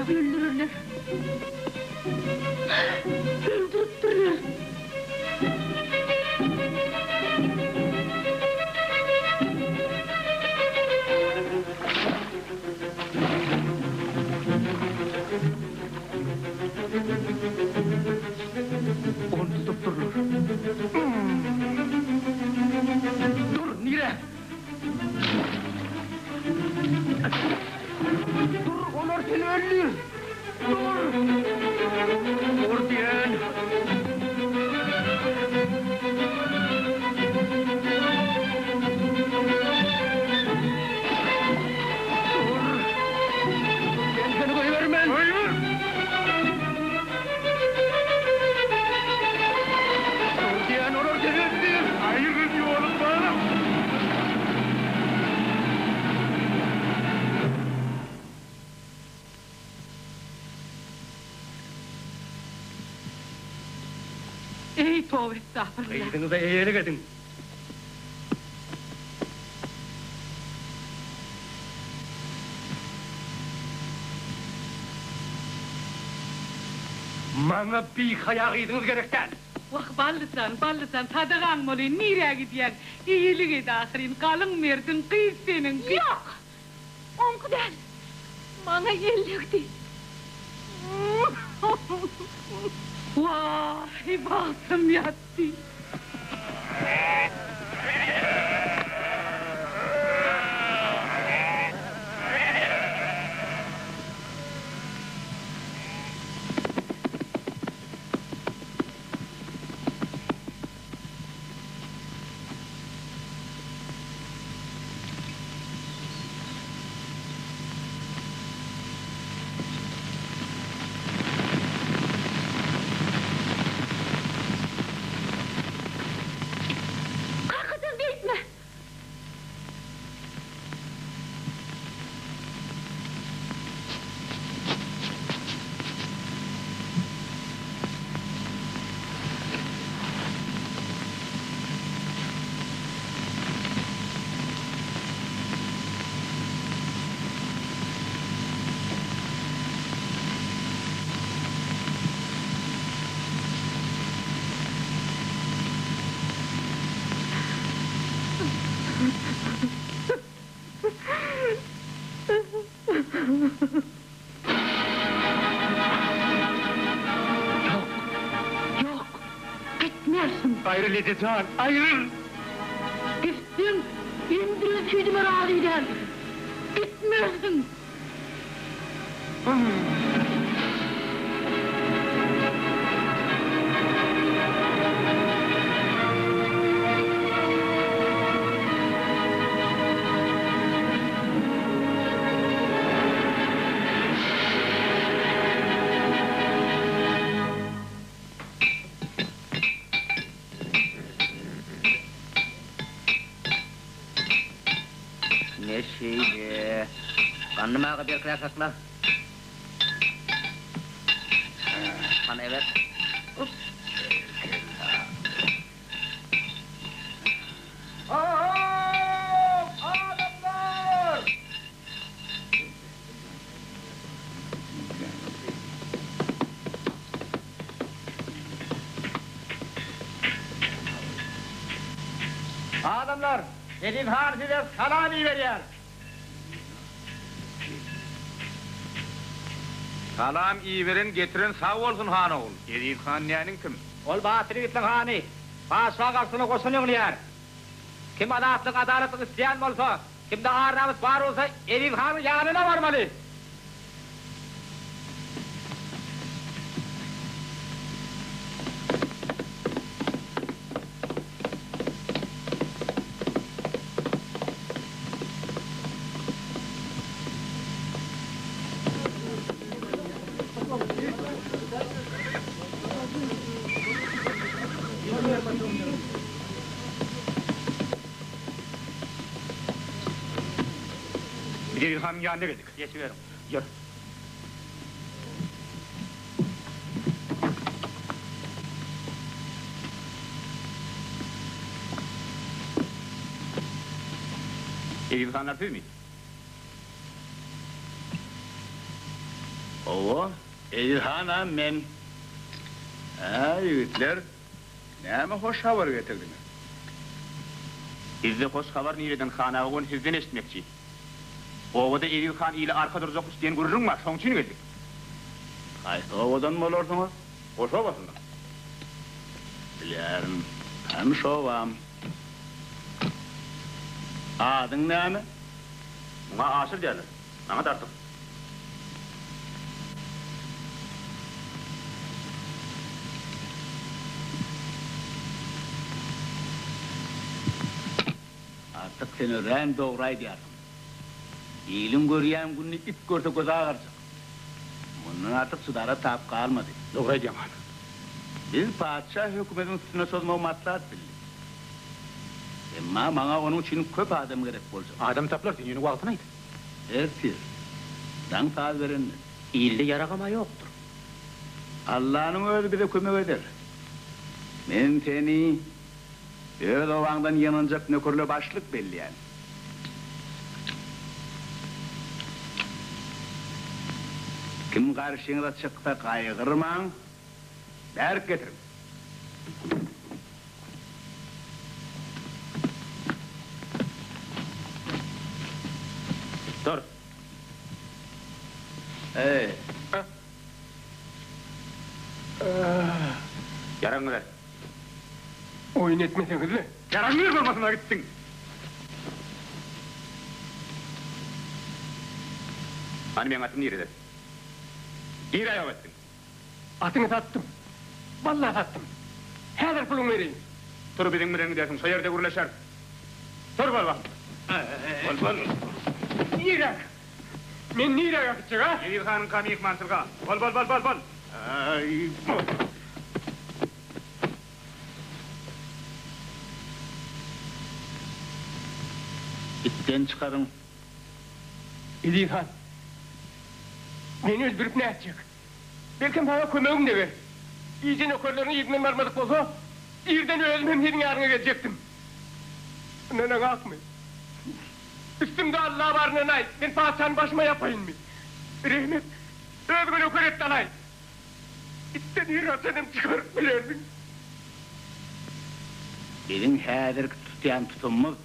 Öldürerler. Öldüripdirler. Ony tutupdyrlar. Dur, nirä? Dur, olar seni öldür! Dur! Dur diýen! Dur! Men seni goýbermen! Goýber! Dur diýen, olar seni öldür! Aýryl ýolum balam! Eý, toba estagfurullah! Gyzyňyza eýelik ediň! Maňa bihaýa gyzyňyz gerek däl! Wah, Ballyjan, Ballyjan, sadagaň bolaýyn, nirä gidýäň? Eýelik et ahyryn, galyň merdiň, gyz seniňki. Ýok! Oňky däl. Maňa ýellegdi. Waý, bagtym ýatdy. Kakajan beýtme! Ýok, ýok, gitmersiň. Aýryl eje jan, aýryl! Gitseň, emdiren süýdüme razy däl. Gitmersiň! Ne şeýle? Gandym aga berkräk sakla. Hany eber. Ho-how, adamlar! Adamlar, Eziz han size salam iberýär. Salam iberen getiren sag bolsun han ogul. Eziz han näniň kim? Ol batyr ýigitliň hany. Patyşa garşysyna goşun ýygnaýar. Kim azatlyk, adalatlyk isleýän bolsa, kimde ar-namys bar bolsa Eziz hanyň ýanyna barmaly. Biz Eziz hanyň ýanyna geldik. Geçiberiň. Ýör. Eziz hanlar sizmi? Hawa, Eziz hanam men. Hä, ýigitler, näme hoş habar getirdiňiz? Bizde hoş habar nireden, han aga, ony sizden eşitmekçi. Obada Eziz han ile arka durjakmyş diýen gürrüň bar, şoň üçin geldik. Haýsy obadan bolarsyňyz? Goşa obasyndan. Bilýärin, tanyş obam. Adyň näme? Muňa Aşyr diýerler. Maňa-da Artyk. Artyk sen örän dogry aýdýarsyň. Iliň görýän gününi it görse gözi agarjak. Mundan artyk çydara tap galmady. Dogry aýdýaň han. Biz patyşa hökümediň üstüne çozmagy maslahat bildik. Emma maňa onuň üçin köp adam gerek boljak. Adam tapylar sen ýöne wagtyny aýt. Ertir. Daň saz berende. Ilde ýaragam-a ýokdur. Allanyň özi bize kömek eder. Men seni öz obaňdan ýygnanjak nökerle başlyk belleýän. Kim garşyňyza çyksa gaýgyrmaň, bärik getiriň. Dur. Eý. Ýaragyňy ber. Oýun etmeseňiz-le. Ýaragyňy ber bolmasyna gitdiň. Hany meň atym nirede? Nirä ýok etdiň? Atyňy satdym. Walla satdym. Häzir puluňy bereýin. Tur biziň bilen gidersiň, şo ýerde gürleşeris. Tur bol bol. Bol bol. Nirä? Men nirä gitjek, a? Eziz hanyňka myhmançylyga. Bol bol bol bol bol. Aý, bol. Itden çykaryň. Eziz han, meni öldürip nätjek? Belkem saňa kömegim deger. Gije nökerleriň yzyndan barmadyk bolsa, irden özüm hem seniň ýanyňa geljekdim. Ynanaňakmy? Üstümde Alla bar ynanaý, men patyşany başyma ýapaýynmy? Rehim et, özüňe nöker et-de alaý. Itden ir haçanam çykaryp bilerdiň. Biziň häzirki tutýan tutumymyz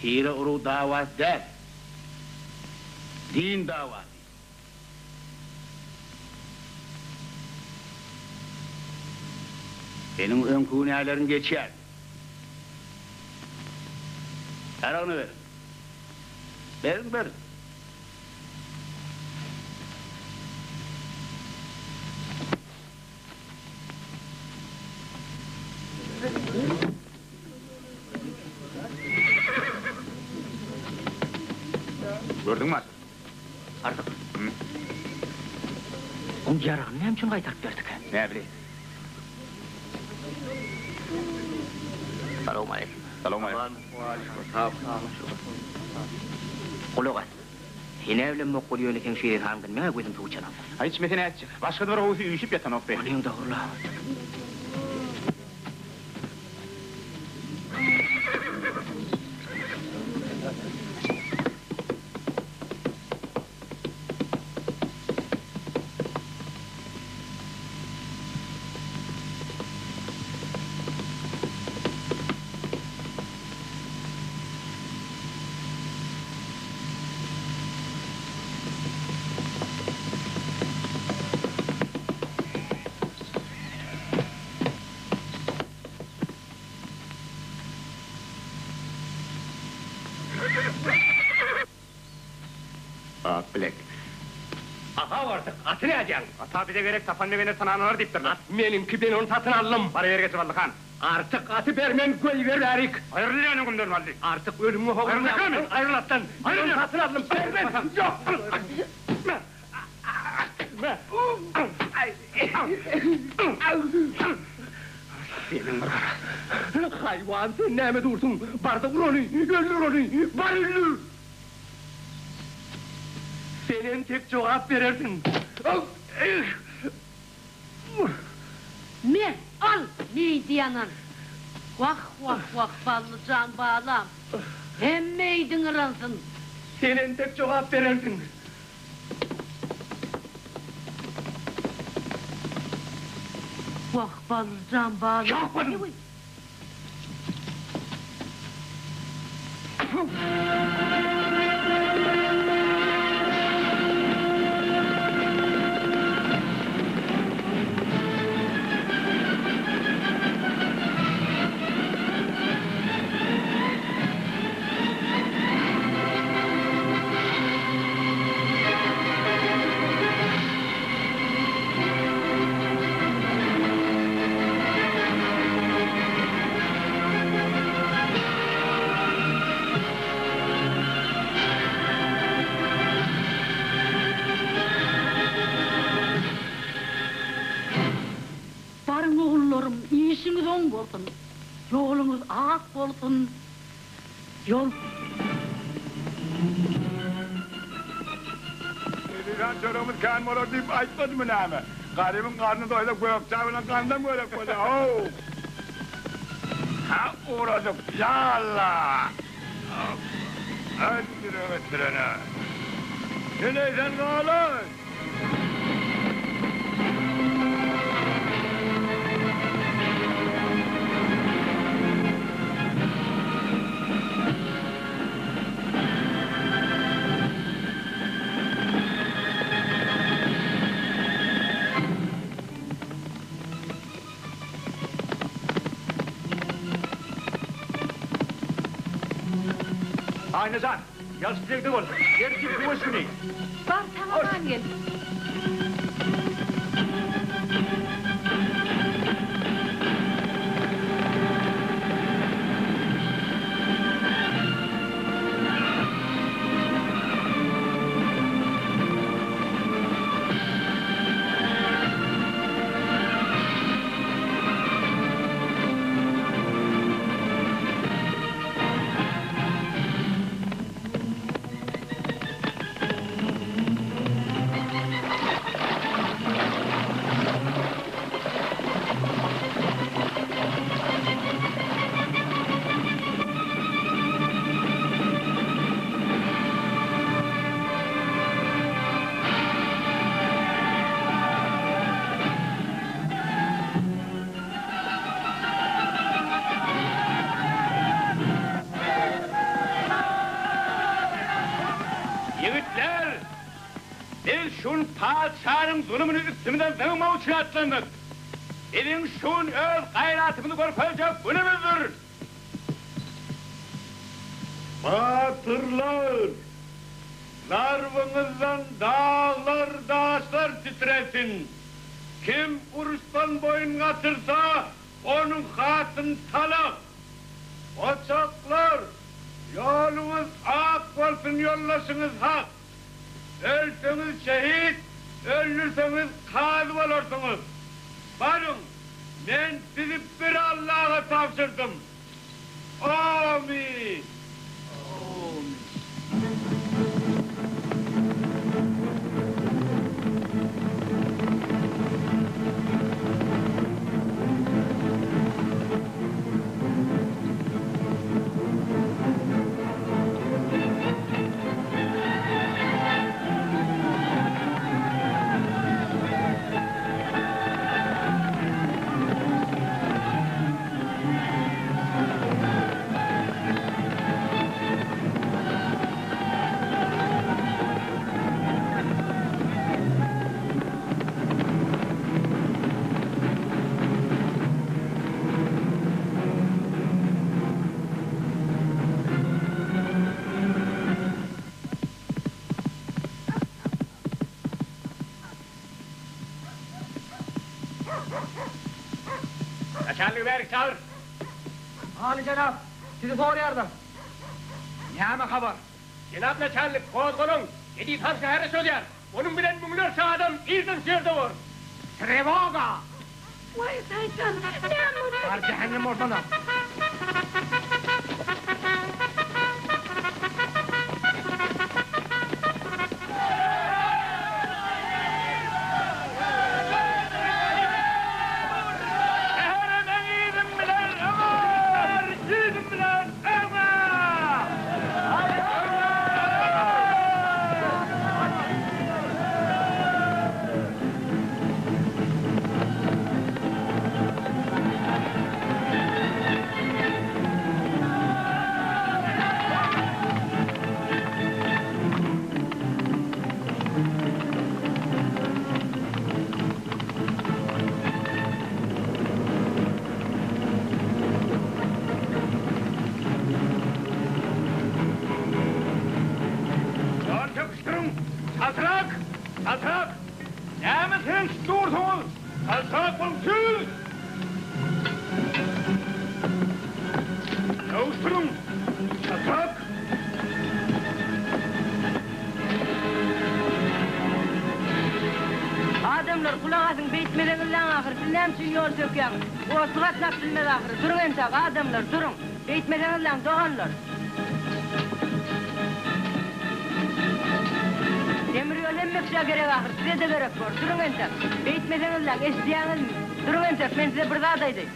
tire-urug dawasy däl, din dawasy. Seniň öňki günäleriň geçýär. Ýaragyny beriň. Beriň, beriň. Gördüňmi Aşyr? Artyk. Oň ýaragyny näme üçin gaýtaryp berdikä? Näbileýin. Salowmaleýkim. Salowmaleýkim. Gulak as. Sen-ä bilemok weli ýöne seň şeýle halyňdan meň-ä gözüm suw içenok. Aý içmese nätjek. Başga-da bir gowusy üýşüp ýatanok be. Onyň dogry-la. Ak bilek. Aha bardyk, aty nädýäň? Ata bize gerek, tapan begener tananlar diýipdirler. At meniňki, men ony satyn aldym. Bar ýere getir Ballyhan. Artyk aty bermen, goýber bärik. Aýryl ýan öňümden Bally. Artyk ölümiňe howlukma. Aýryl Aýryl atdan. Men ony satyn aldym, bermen. Ýok. Seniň bir gara. Haýwan sen näme dursuň? Bar-da ur ony, öldür ony, bar öldür! Sen entek jogap berersiň. Me, al, meýdi ýanan. Wah, wah, wah, Bally jan balam. Hem meýdiň yransyn. Sen entek jogap berersiň. Wah, Ballyjan balam. Ýok, Baryň ogullarym, işiňiz oň bolsun, ýoluňyz ak bolsun, ýol. Eziz han çöregimiz kän bolar diýip aýtmadymy näme? Garybyň garny doýsa gök çaý bilen gandam gerek bolýar how! Ha ugradyk ýa Alla! Öldüre ötürene. Heleý sen galaý! Aýna jan, ýalşyp dilegde bol. Ertir söweş güni. Bar, sag-aman gel. Ýigitler! Biz şu gün patyşanyň zulumyny üstümizden zyňmak üçin atlandyk. Biziň şu gün öz gaýratymyzy görkezjek günümizdir. Batyrlar! Zarbyňyzdan daglar, daşlar titresin! Kim uruşdan boýun gaçyrsa, onuň hatyny talak! Goçaklar! Ýoluňyz ak bolsun, ýoldaşyňyz hak! Ölseňiz şehit, öldürseňiz kazy bolarsyňyz! Baryň, men sizi bir Allaha tabşyrdym! Amin! Naçalnigi bärik çagyr. Aly jenap, sizi soraýarlar. Näme habar? Jenap naçalnik, gozgalaň! Eziz han şähere çozýar. Onuň bilen müňlerçe adam irden şu ýerde bor. Trewoga! Waý, şeýtan, näme bolýar? Bar jähennem bolsana! Şähere meň yzym bilen öňe! Yzym bilen öňe! Ýoguş duruň! Çaltrak! Çaltrak! Näme seňşip dursuňyz? Çaltrak boluň tüz! Ýoguş duruň! Çaltrak! Adamlar, gulak asyň, beýtmeleňizläň ahyry, siz näme üçin ýol sökýäňiz? Otly gatnap bilmez ahyry, duruň entäk, adamlar, duruň! Beýtmeseňizläň, doganlar! Demir ýol hemme kişä gerek ahyry, size-de gerek bor, duruň entäk! Beýtmeseňizläň, eşidýäňizmi? Duruň entäk, men size bir zat aýdaýyn.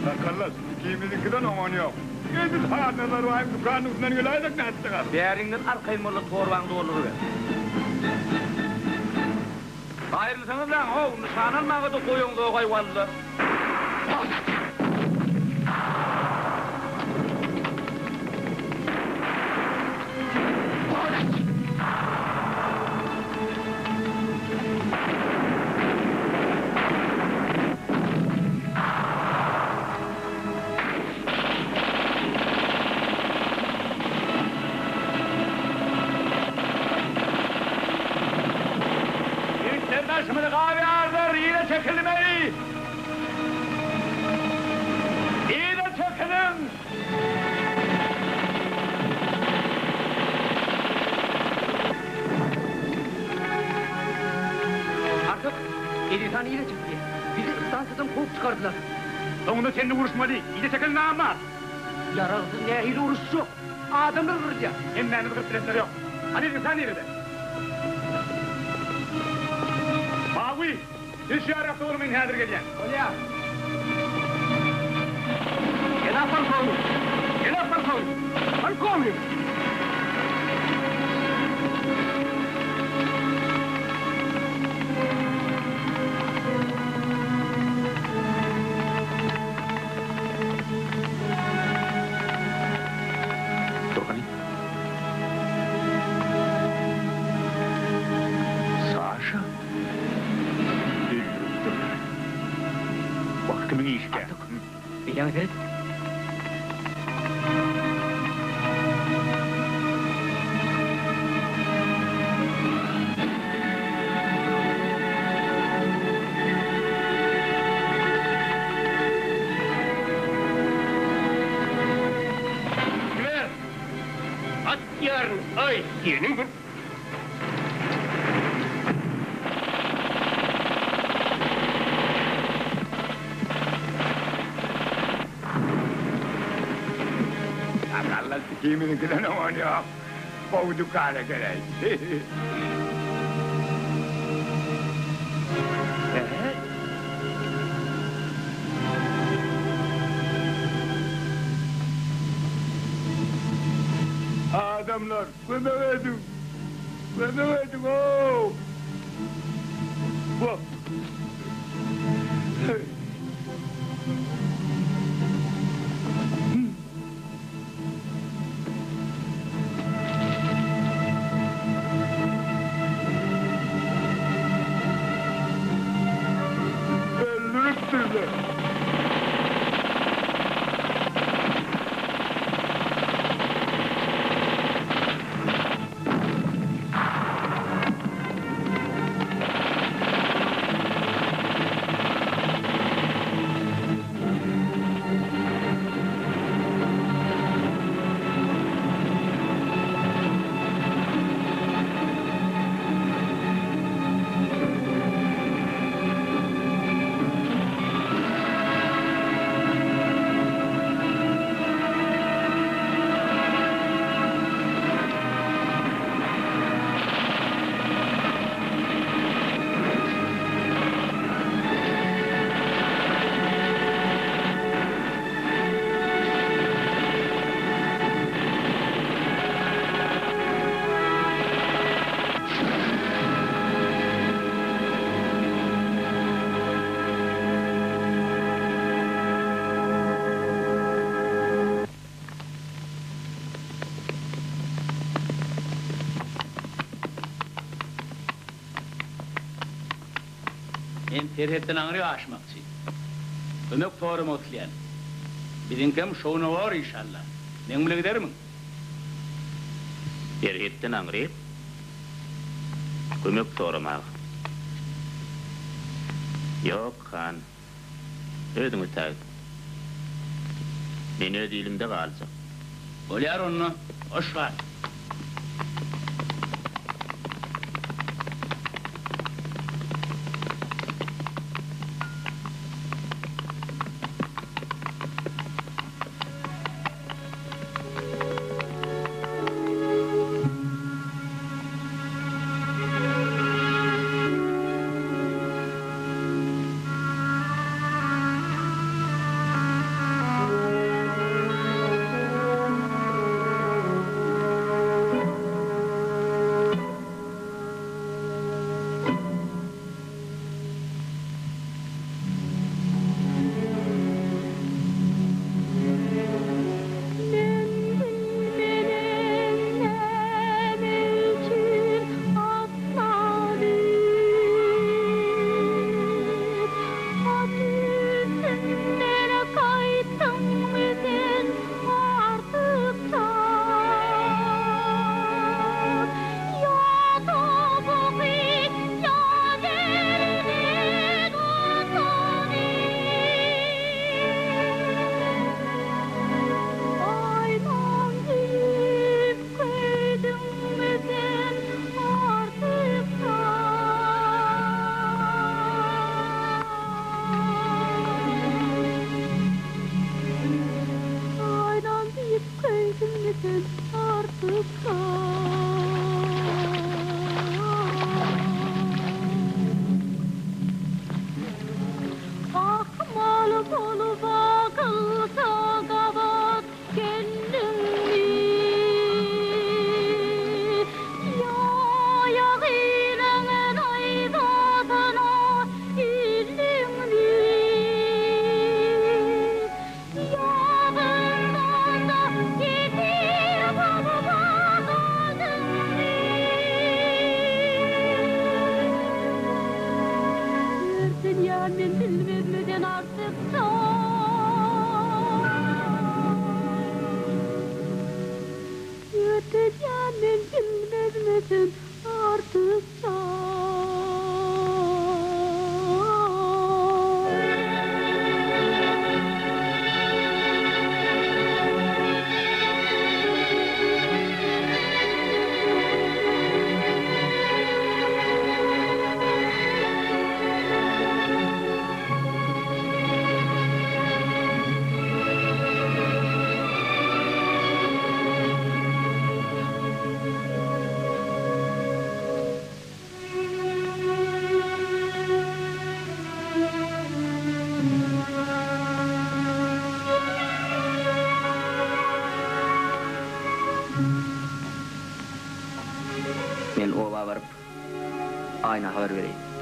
Sakallas, ikimiziňkiden oňony ýok. Edil Hanazar baýyň dükanynyň üstünden geläýsek nätjek ahyry. Bäriňden arkaýyn molla torbaňy dolduryber. Aýrylsaňyzlaň how, nyşana almaga-da goýaňzog-aý walla. Ýigitler daşymyzy gabyarlar, yza çekilmeli! Yza çekiliň! Artyk, Eziz han yza çekilýär. Bizi stansiýadan kowup çykardylar. Soňunda seninle uruşmaly. Yza çekil namart! Ýaragsyz nähili uruşjak? Adamlar gyrylýar. Hemmämizi gyryp bilenler ýok. Hany Eziz han nirede? Mawy! Siz şu ýarakda boluň men häzir gelýän. Bolýar. Jenap polkownik! Jenap polkownik! Polkownik! Dur hany. Saşa? Öldüripdirler. Wah, kimiň işikä? Artyk, beýläňe seret. Ber! At ýaryn, aý, seniň bir. Sakalla ikimiziňkiden oňony ýok. Gowy dükan eken-eý. Adamlar, kömek ediň! Kömek ediň-ow! Wah! Öldüripdirler. serhetden aňryk aşmakçy. Kömek soramak isleýän. Biziňkem şowuna bor işalla. Meň bile gidermiň? Serhetden aňryk kömek soramaga. Ýok, han. Özüň ötägit. Men öz ilimde galjak. Bolýar onda, hoş gal. Men bilmenem näme üçin atlanyp, At üstünden gaýtdyňmy sen artyk çak? Ýa topugy, ýa derden utanyp. Aýdan diýip köýdüňmi sen artyk Aýdan diýip köýdüňmi sen artyk Ahmal bolup akylsa gabat geldiňmi? Ýa ýagynyň naýzasyna ildiňmi? Ýa zyndanda ýesir bolup galdyňmy? Örtenýän men bilmezmeden artyk çak. Örtenýän men bilmezmeden artyk çak. Men oba baryp, Aýna habar bereýin.